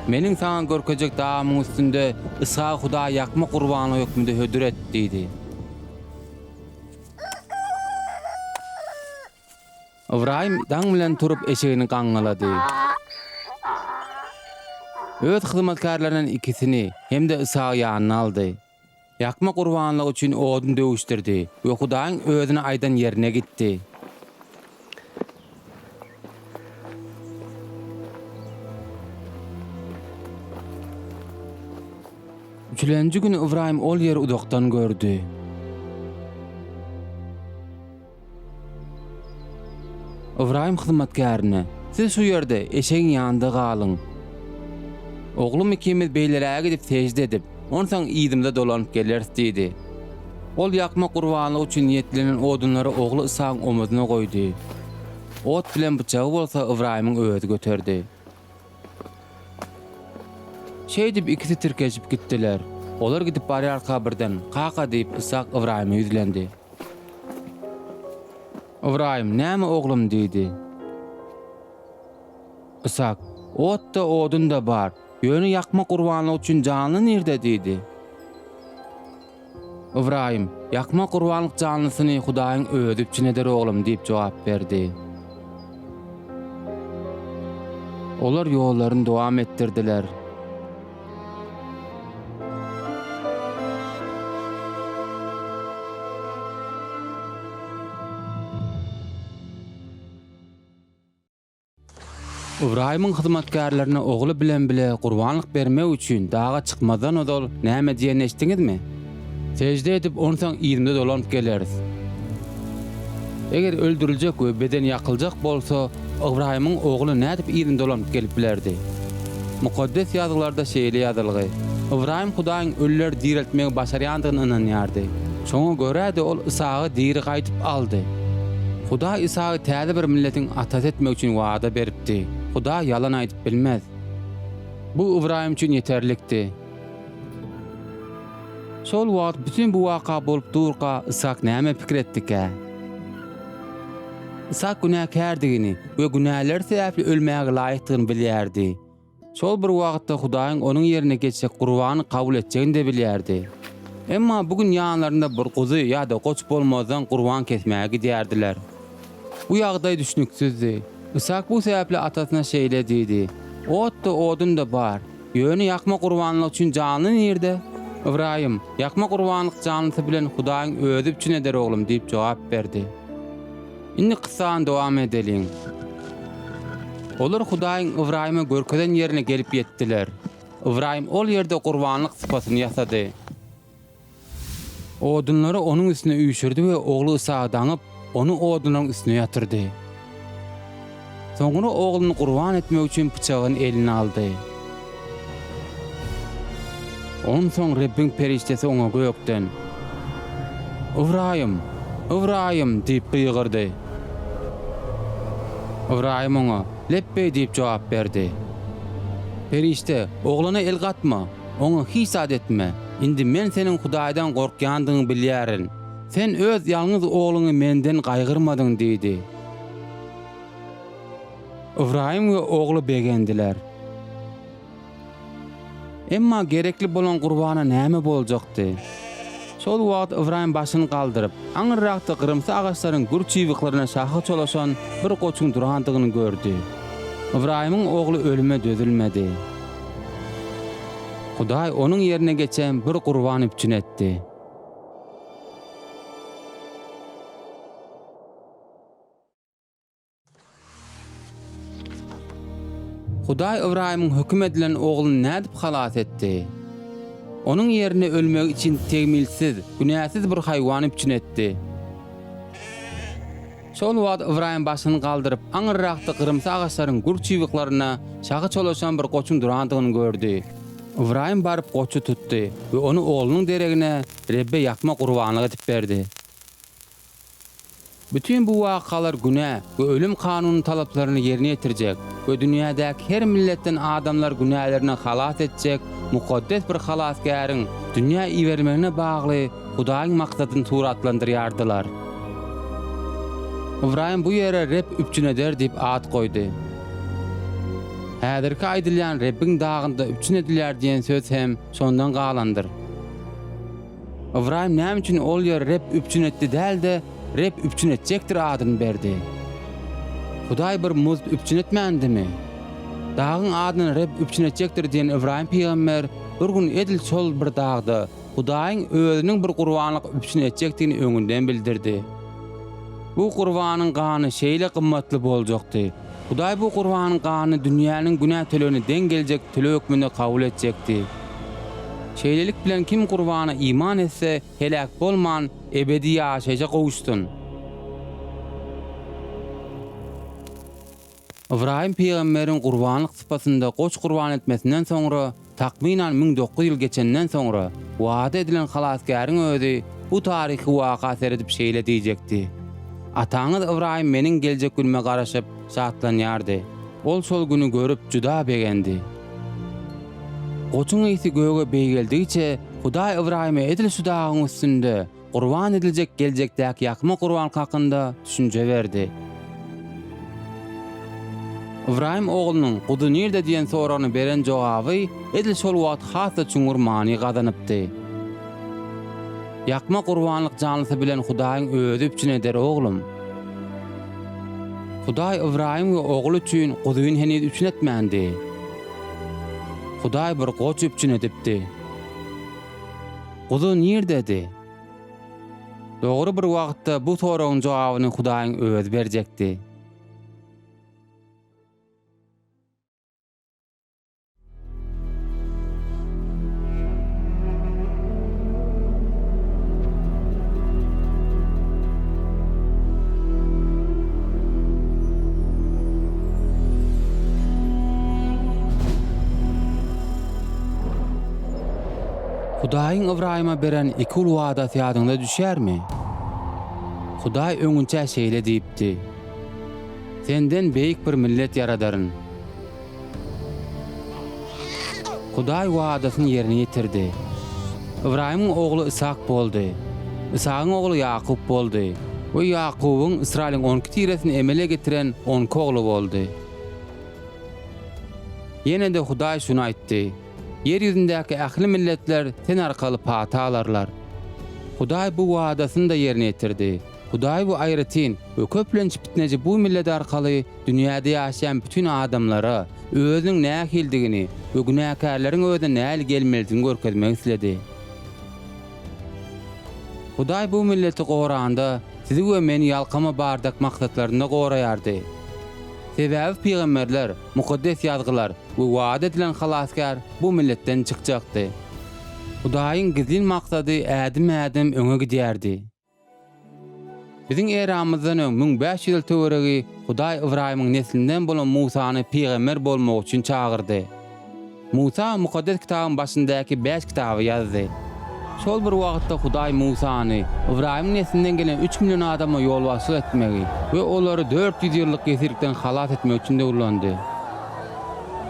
Meniň saňa görkezjek dagymyň üstünde Yshagy Hudaýa ýakma gurbanlygy hökmünde hödür et diýdi. Ybraýym daň bilen turup eşegini gaňňalady. Öz hyzmatkärlerinden ikisini hem-de Yshagy ýanyna aldy. Ýakma gurbanlygy üçin odun döwüşdirdi we Hudaýyň özüne aýdan ýerine gitdi. Üçülenji gün Ybraýym ol ýeri uzakdan gördi. Ybraýym hyzmatkärine, Siz şu ýerde, eşegiň ýanynda galyň. Oglum ikimiz beýleräge gidip sežde edip, onsoň yzymyza dolanyp geleris diýdi. Ol ýakma gurbanlygy üçin niýetlenen odunlary ogly Yshagyň omuzuna goýdy. Ot bilen pyçagy bolsa Ybraýymyň özi göterdi. Şeýdip ikisi tirkeşip gitdiler. Olar gidip barýarka birden, Kaka diýip, Yshak Ybraýyma ýüzlendi. Ybraýym, Näme oglum? diýdi. Yshak, Ot-da, odun-da bar, ýöne ýakma gurbanlygy üçin janly nirde? diýdi. Ybraýym, Ýakma gurbanlyk janlysyny Hudaýyň özi üpjün eder, oglum diýip jogap berdi. Olar ýollaryny dowam etdirdiler. Ybraýymyň hyzmatkärlerine ogly bilen bile gurbanlyk bermek üçin daga çykmazdan ozal näme diýenini eşitdiňizmi? Sežde edip, onsoň yzymyza dolanyp geleris. Eger öldüriljek we bedeni ýakyljak bolsa, Ybraýymyň ogly nädip yzyna dolanyp gelip bilerdi? Mukaddes Ýazgylarda şeýle ýazylgy, Ybraýym Hudaýyň ölüleri direltmegi başarýandygyna ynanýardy. Şoňa görä-de ol Yshagy diri gaýdyp aldy. Hudaý Yshagy täze bir milletiň atasy etmek üçin wada beripdi. Hudaý ýalan aýdyp bilmez. Bu Ybraýym üçin ýeterlikdi. Şol wagt bütin bu waka bolup durka Yshak näme pikir etdikä? Yshak günäkärdigini we günäleri sebäpli ölmäge laýykdygyny bilýärdi. Şol bir wagtda Hudaýyň onuň ýerine geçjek gurbany kabul etjegini-de bilýärdi. Emma bu gün ýanlarynda bir guzy ýa-da goç bolmazdan gurban kesmäge gidýärdiler. Bu ýagdaý düşnüksizdi. Yshak bu sebäpli atasyna şeýle diýdi, Ot-da, odun-da bar. Ýöne ýakma gurbanlyk üçin janly nirde? Ybraýym, Ýakma gurbanlyk janlysy bilen Hudaýyň özi üpjün eder, oglum diýip jogap berdi. Indi kyssany dowam edeliň. Olar Hudaýyň Ybraýyma görkezen ýerine gelip ýetdiler. Ybraýym ol ýerde gurbanlyk sypasyny ýasady. Odunlary onuň üstüne üýşürdi we ogly Yshagy daňyp, ony odunlaryň üstüne ýatyrdy. Soňra ogluny gurban etmek üçin pyçagyny eline aldy. Onsoň Rebbiň perişdesi oňa gökden, Ybraýym! Ybraýym! diýip gygyrdy. Ybraýym oňa, Lepbeý diýip jogap berdi. Perişde, Oglana el gatma! Oňa hiç zat etme. Indi men seniň Hudaýdan gorkýandygyňy bilýärin. Sen öz ýalňyz ogluňy menden gaýgyrmadyň diýdi. Ybraýym we ogly begendiler. Emma gerekli bolan gurbana näme boljakdy? Şol wagt Ybraýym başyny galdyryp, aňyrrakda gyrymsy agaçlaryň gür çybyklaryna şahy çolaşan bir goçuň durandygyny gördi. Ybraýymyň ogly ölüme dözülmedi. Hudaý onuň ýerine geçen bir gurban üpjün etdi. Hudaý Ybraýymyň höküm edilen ogluny nädip halas etdi? Onuň ýerine ölmegi üçin tegmiltsiz, günäsiz bir haýwan üpjün etdi. Şol wagt Ybraýym başyny galdyryp, aňyrrakda gyrymsy agaçlaryň gür çybyklaryna şahy çolaşan bir goçuň durandygyny gördi. Ybraýym baryp goçy tutdy we ony oglunyň deregine Rebbe ýakma gurbanlyk edip berdi. Bütin bu wakalar günä we ölüm kanunynyň talaplaryny ýerine ýetirjek we dünýädäki her milletden adamlary günälerinden halas etjek mukaddes bir Halasgäriň dünýä iberilmegine bagly Hudaýyň maksadyny suratlandyrýardylar. Ybraýym bu ýere Reb üpjün eder diýip at goýdy. Häzirki aýdylýan Rebbiň dagynda üpjün edilýär diýen söz hem şondan galandyr. Ybraýym näme üçin ol ýere Reb üpjün etdi däl-de, Reb üpjün etjekdir adyny berdi? Hudaý bir muzd üpjün etmändimi? Dagyň adyny Reb üpjün etjekdir diýen Ybraýym pygamber bir gün edil şol bir dagda Hudaýyň özüniň bir gurbanlyk üpjün etjekdigini öňünden bildirdi. Bu gurbanyň gany şeýle gymmatly boljakdy. Hudaý bu gurbanyň ganyny dünýäniň günä tölegine deň geljek töleg hökmünde kabul etjekdi. Şeýlelik bilen kim gurbana iman etse, heläk bolman, ebedi ýaşaýşa gowuşsyn. Ybraýym pygamberiň gurbanlyk sypasynda goç gurban etmesinden soňra, takmynan 1900 ýyl geçenden soňra, wada edilen Halasgäriň özi bu taryhy waka seredip şeýle diýjekdi, Ataňyz Ybraýym meniň geljek günüme garaşyp, şatlanýardy. Ol şol güni görüp, juda begendi. Goçuň ysy göge beýgeldigiçe, Hudaý Ybraýyma edil şu dagyň üstünde, Gurban ediljek geljekdäki ýakma gurbanlyk hakynda düşünje berdi. Ybraýym oglunyň Guzy nirde diýen soragyna beren jogaby edil şol wagt has-da çuňňur many gazanypdy. Ýakma gurbanlyk janlysy bilen Hudaýyň özi üpjün eder, oglum. Hudaý Ybraýym we ogly üçin guzyny heniz üpjün etmändi. Hudaý bir goç üpjün edipdi. Guzy nirdedi? Dogry bir wagtda bu soragyň jogabyny Hudaýyň özi berjekdi. Hudaýyň Ybraýyma beren iki uly wadasy ýadyňyza düşýärmi? Hudaý öňünçä şeýle diýipdi, Senden beýik bir millet ýaradaryn. Hudaý wadasyny ýerine ýetirdi. Ybraýymyň ogly Yshak boldy. Yshagyň ogly Ýakup boldy we Ýakubyň Ysraýylyň on iki tiresini emele getiren on iki ogly boldy. Ýene-de Hudaý şuny aýtdy, Ýer ýüzündäki ähli milletler sen arkaly pata alarlar. Hudaý bu wadasyny-da ýerine ýetirdi. Hudaý bu aýratyn we köplenç pitneji bu millet arkaly dünýäde ýaşaýan bütin adamlara Özüniň nähilidigini we günäkärleriň Özüne nähili gelmelidigini görkezmek isledi. Hudaý bu milleti goranda, sizi we meni ýalkama bardak maksatlarynda goraýardy. Sebäbi pygamberler, Mukaddes Ýazgylar we wada edilen Halasgär bu milletden çykjakdy. Hudaýyň gizlin maksady ädim-ädim öňe gidýärdi. Biziň eramyzdan öň 1500 ýyl töweregi Hudaý Ybraýymyň neslinden bolan Musany pygamber bolmagy üçin çagyrdy. Musa Mukaddes Kitabyň başyndaky bäş kitaby ýazdy. Şol bir wagtda Hudaý Musany Ybraýymyň neslinden gelen üç million adama ýolbaşçylyk etmegi we olary 400 ýyllyk ýesirlikden halas etmek üçin-de ullandy.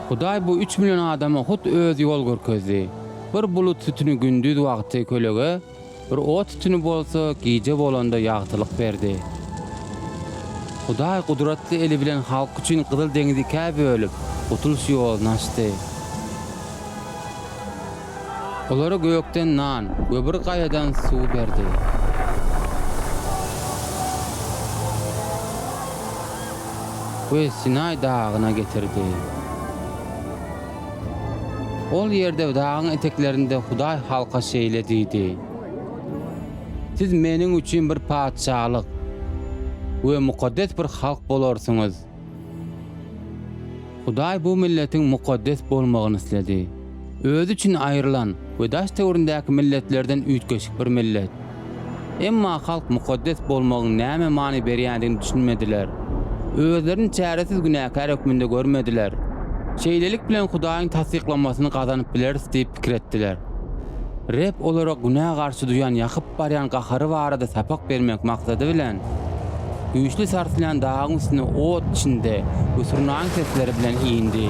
Hudaý bu üç million adama hut Özi ýol görkezdi. Bir bulut sütüni gündiz wagty kölege, Bir ot sütüni bolsa gije bolanda ýagtylyk berdi. Hudaý gudratly eli bilen halky üçin Gyzyl deňizi ikä bölüp, gutulyş ýoluny açdy. Olara gökden nan we bir gaýadan suw berdi. We Sinaý dagyna getirdi. Ol ýerde dagyň eteklerinde Hudaý halka şeýle diýdi, Siz meniň üçin bir patyşalyk we mukaddes bir halk bolarsyňyz. Hudaý bu milletiň mukaddes bolmagyny isledi. Özi üçin aýrylan we daş-töwerindäki milletlerden üýtgeşik bir millet. Emma halk mukaddes bolmagyň näme many berýändigini düşünmediler. Özlerini çäresiz günäkär hökmünde görmediler. Şeýlelik bilen Hudaýyň tassyklamasyny gazanyp bileris diýip pikir etdiler. Reb olara günä garşy duýan ýakyp barýan gahary barada sapak bermek maksady bilen, güýçli sarsylýan dagyň üstüne ot içinde we surnaýyň sesleri bilen indi.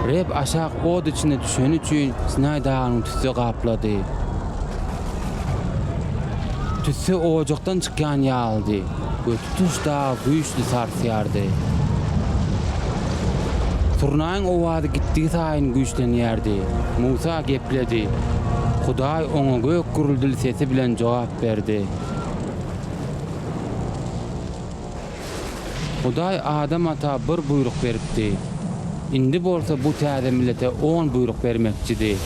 Reb aşak ot içinde düşeni üçin Sinaý dagyny tüsse gaplady. Tüsse ojakdan çykýan ýalydy we tutuş dag güýçli sarsýardy. Surnaýyň owazy gitdigi saýyn güýçlenýärdi. Musa gepledi. Hudaý oňa gök gürrüldili sesi bilen jogap berdi. Hudaý Adam ata bir buýruk beripdi. Indi bolsa bu täze millete on buýruk bermekçidi.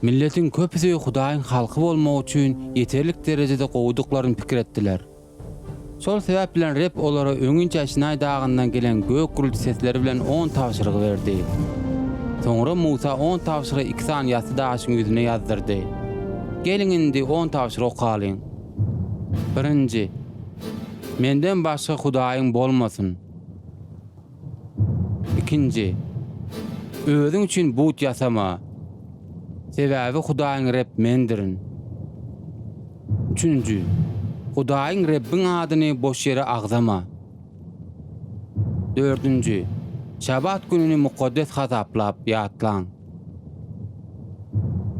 Milletiň köpüsi Hudaýyň halky bolmak üçin ýeterlik derejede gowudyklaryny pikir etdiler. Şol sebäp bilen Reb olara öňinçä Sinaý dagyndan gelen gök gürülti sesleri bilen on tabşyrygy berdi. Soňra Musa on tabşyrygy iki sany ýasy daşyň ýüzüne ýazdyrdy. Geliň indi on tabşyrygy okalyň. Birinji, Menden başga hudaýyň bolmasyn. Ikinji, Özüň üçin but ýasama, sebäbi Hudaýyň Reb Mendirin. Üçünji, Hudaýyň Rebbiň adyny boş ýere agzama. Dördünji, Şabat gününi mukaddes hasaplap ýatlaň.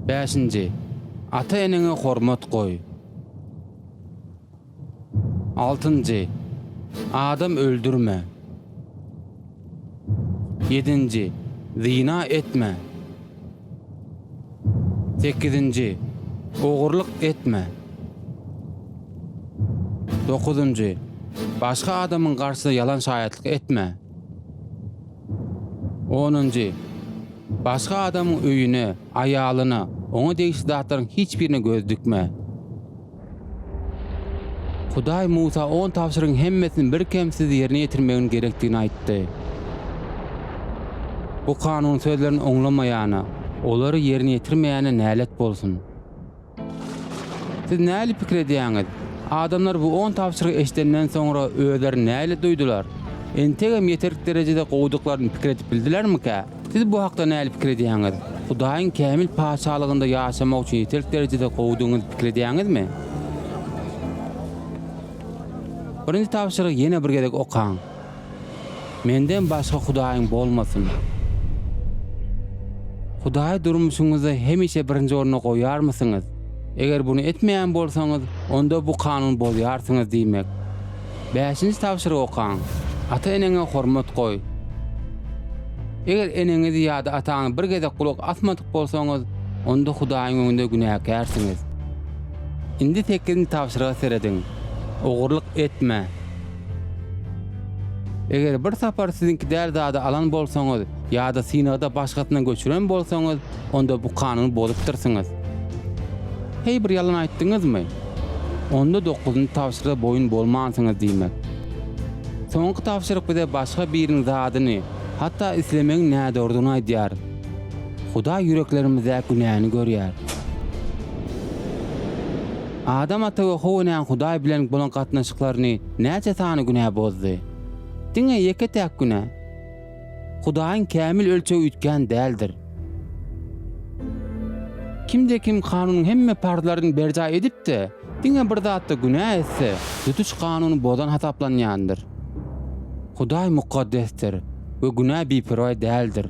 Bäşinji, Ata-eneňe hormat goý. Altynjy, adam öldürme. Ýedinji, zyna etme. Sekizinji, ogurlyk etme. Dokuzynjy, başga adamyň garşysyna ýalan şaýatlyk etme. Onunjy, başga adamyň öýüne, aýalyna, oňa degişli zatlaryň hiç birine göz dikme. Hudaý Musa on tabşyrygyň hemmesini birkemsiz ýerine ýetirmegiň gerekdigini aýtdy. Bu kanun sözlerini oňlamaýana, olary ýerine ýetirmeýäne nälet bolsun! Siz nähili pikir edýäňiz? Adamlar bu on tabşyrygy eşidenden soňra özlerini nähili duýdular? Entegem ýeterlik derejede gowudyklaryny pikir edip bildilermikä? Siz bu hakda nähili pikir edýäňiz? Hudaýyň kämil Patyşalygynda ýaşamak üçin ýeterlik derejede gowudygyňyzy pikir edýäňizmi? Birinji tabşyrygy ýene bir gezek okaň. Menden başga hudaýyň bolmasyn. Hudaýy durmuşyňyzda hemişe birinji orunda goýarmysyňyz? Eger buny etmeýän bolsaňyz, onda bu kanuny bozýarsyňyz diýmek. Bäşinji tabşyrygy okaň. Ata-eneňe hormat goý. Eger eneňizi ýa-da ataňyzy bir gezek gulak asmadyk bolsaňyz, onda Hudaýyň öňünde günäkärsiňiz. Indi sekizinji tabşyryga serediň. Ogurlyk etme. Eger bir sapar siziňki däl zady alan bolsaňyz ýa-da synagda başgasyndan göçüren bolsaňyz, onda bu kanuny bozupdyrsyňyz. Heý bir ýalan aýtdyňyzmy? Onda dokuzynjy tabşyryga boýun bolmansyňyz diýmek. Soňky tabşyryk bize başga biriniň zadyny, hatda islemegiň nädogrudygyny aýdýar. Hudaý ýüreklerimizdäki günäni görýär. Adam ata we How enäň Hudaý bilen bolan gatnaşyklaryny näçe sany günä bozdy? Diňe ýeke-täk günä. Hudaýyň kämil ölçegi üýtgän däldir. Kimde-kim kanunyň hemme parzlaryny berjaý edip-de, diňe bir zatda günä etse, tutuş kanuny bozan hasaplanýandyr. Hudaý mukaddesdir we günä biperwaý däldir.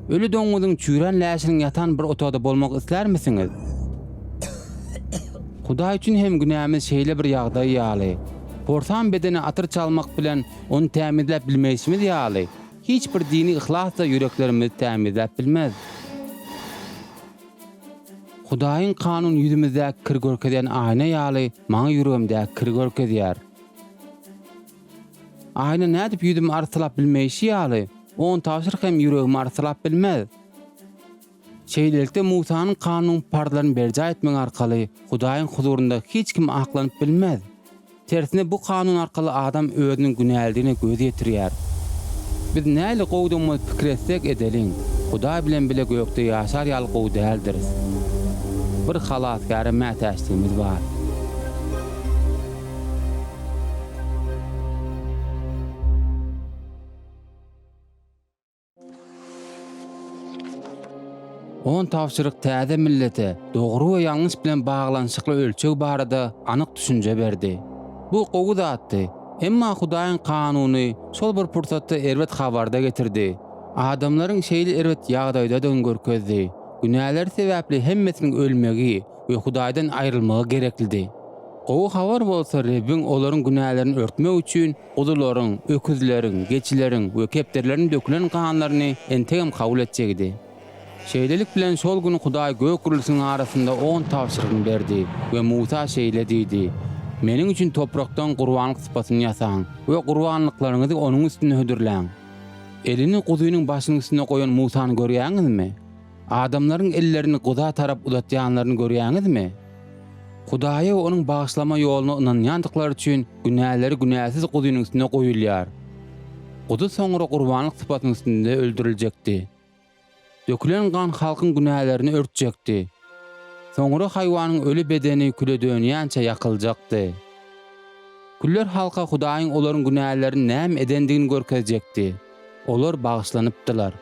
Öli doňňuzyň çüýrän läşiniň ýatan bir otagda bolmak islärmisiňiz? Hudaý üçin hem günämiz şeýle bir ýagdaý ýaly. Porsan bedene atyr çalmak bilen ony tämizläp bilmeýşimiz ýaly, hiç bir dini yhlas-da ýüreklerimizi tämizläp bilmez. Hudaýyň kanuny ýüzümizdäki kiri görkezýän aýna ýaly maňa ýüregimdäki kiri görkezýär. Aýna nädip ýüzümi arassalap bilmeýşi ýaly, on tabşyryk hem ýüregimi arassalap bilmez. Şeýlelikde, Musanyň kanunyň parzlaryny berjaý etmek arkaly Hudaýyň huzurynda hiç kim aklanyp bilmez. Tersine, bu kanun arkaly adam özüniň günälidigine göz ýetirýär. Biz nähili gowudygymyzy pikir etsek edeliň, Hudaý bilen bile gökde ýaşar ýaly gowy däldiris. Bir Halasgäre mätäçligimiz bar. On tabşyryk täze millete dogry we ýalňyş bilen baglanyşykly ölçeg barada anyk düşünje berdi. Bu gowy zatdy. Emma Hudaýyň kanuny şol bir pursatda erbet habar-da getirdi. Adamlaryň şeýle erbet ýagdaýdadygyny görkezdi. Günäleri sebäpli hemmesiniň ölmegi we Hudaýdan aýrylmagy gereklidi. Gowy habar bolsa Rebbiň olaryň günälerini örtmek üçin Guzularyň, öküzleriň, geçileriň we kepderileriň dökülen ganlaryny entegem kabul etjegidi. Şeýlelik bilen, şol gün Hudaý gök gürrüldisiniň arasynda on tabşyrygyny berdi we Musa şeýle diýdi, Meniň üçin toprakdan gurbanlyk sypasyny ýasaň we gurbanlyklaryňyzy onuň üstünde hödürläň. Elini guzynyň başynyň üstünde goýan Musany görýäňizmi? Adamlaryň ellerini guza tarap uzatýanlaryny görýäňizmi? Hudaýa we Onuň bagyşlama ýoluna ynanýandyklary üçin günäleri günäsiz guzynyň üstünde goýulýar. Guzy soňra gurbanlyk sypatynyň üstünde öldüriljekdi. Dökülen gan halkyň günälerini örtjekdi. Soňra haýwanyň öli bedeni küle dönýänçä ýakyljakdy. Küller halka Hudaýyň olaryň günälerini näme edendigini görkezjekdi. Olar bagyşlanypdylar.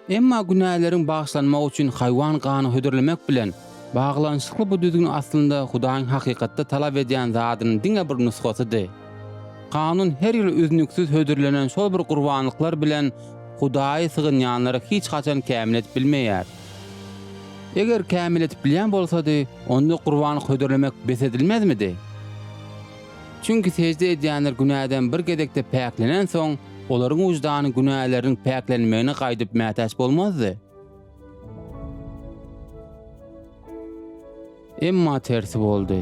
Emma günäleriň bagyşlanmagy üçin haýwan gany hödürlemek bilen baglanyşykly bu düzgün aslynda Hudaýyň hakykatda talap edýän zadynyň diňe bir nusgasydy. Kanun her ýyl üznüksiz hödürlenen şol bir gurbanlyklar bilen Hudaýa sygynýanlary hiç haçan kämil edip bilmeýär. Eger kämil edip bilýän bolsady, onda gurbanlyk hödürlemek bes edilmezmidi? Çünki sežde edýänler günäden bir gezekde päklenensoň, olaryň wyždany günäleriniň päklenmegine gaýdyp mätäç bolmazdy. Emma tersi boldy.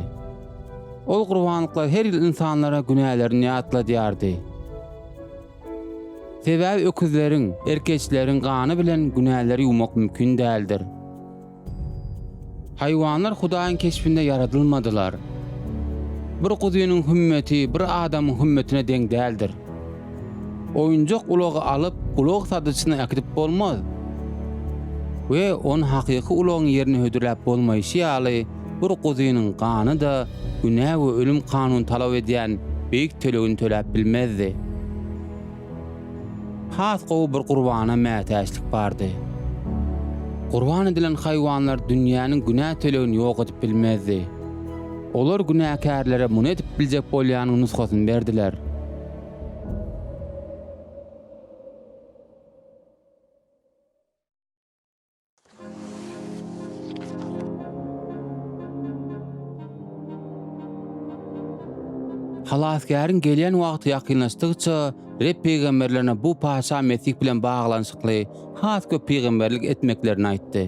Ol gurbanlyklar her ýyl ynsanlara günälerini ýatladýardy. Sebäbi öküzleriň, erkeçleriň gany bilen günäleri ýuwmak mümkin däldir. Haýwanlar Hudaýyň keşbinde ýaradylmadylar. Bir guzynyň hümmeti bir adamyň hümmetine deň däldir. Oýunjak ulagy alyp, ulag satyjysyna äkidip bolmaz. We ony hakyky ulagyň ýerine hödürläp bolmaýşy ýaly, bir guzynyň gany-da günä we ölüm kanuny talap edýän beýik tölegini töläp bilmezdi. Has gowy bir gurbana mätäçlik bardy. Gurban edilen haýwanlar dünýäniň günä tölegini ýok edip bilmezdi. Olar günäkärlere muny edip biljek bolýanyň nusgasyny berdiler. Halasgäriň gelýän wagty ýakynlaşdygyça, Reb pygamberlerine bu Patyşa Mesih bilen baglanyşykly has köp pygamberlik etmeklerini aýtdy.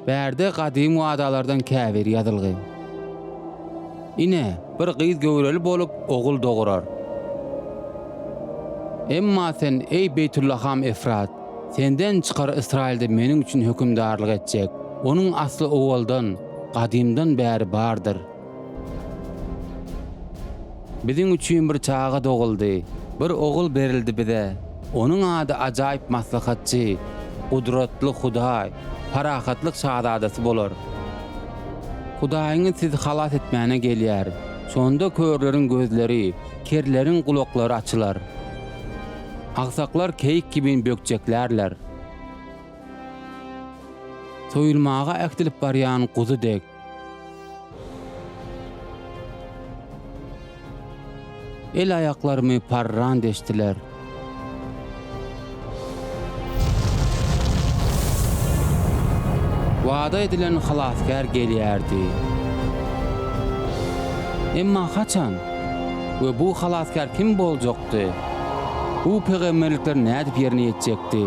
Bärde gadymy wadalardan käbiri ýazylgy. Ine, bir gyz göwreli bolup, ogul dogurar. Emma sen, eý Beýtullaham Efrat, senden çykar Ysraýylda meniň üçin hökümdarlyk etjek, onuň asly owaldan, gadymdan bäri bardyr. Biziň üçin bir çaga doguldy, bir ogul berildi bize. Onuň ady Ajaýyp Maslahatçy, Gudratly Hudaý, Parahatlyk Şazadasy bolar. Hudaýyňyz sizi halas etmäne gelýär. Şonda körleriň gözleri, kerleriň gulaklary açylar. Agsaklar keýik kibin bökjeklärler. Soýulmaga äkidilip barýan guzy dek. El-aýaklarymy parran deşdiler. Wada edilen Halasgär gelýärdi. Emma haçan? We bu Halasgär kim boljakdy? Bu pygamberlikler nädip ýerine ýetjekdi?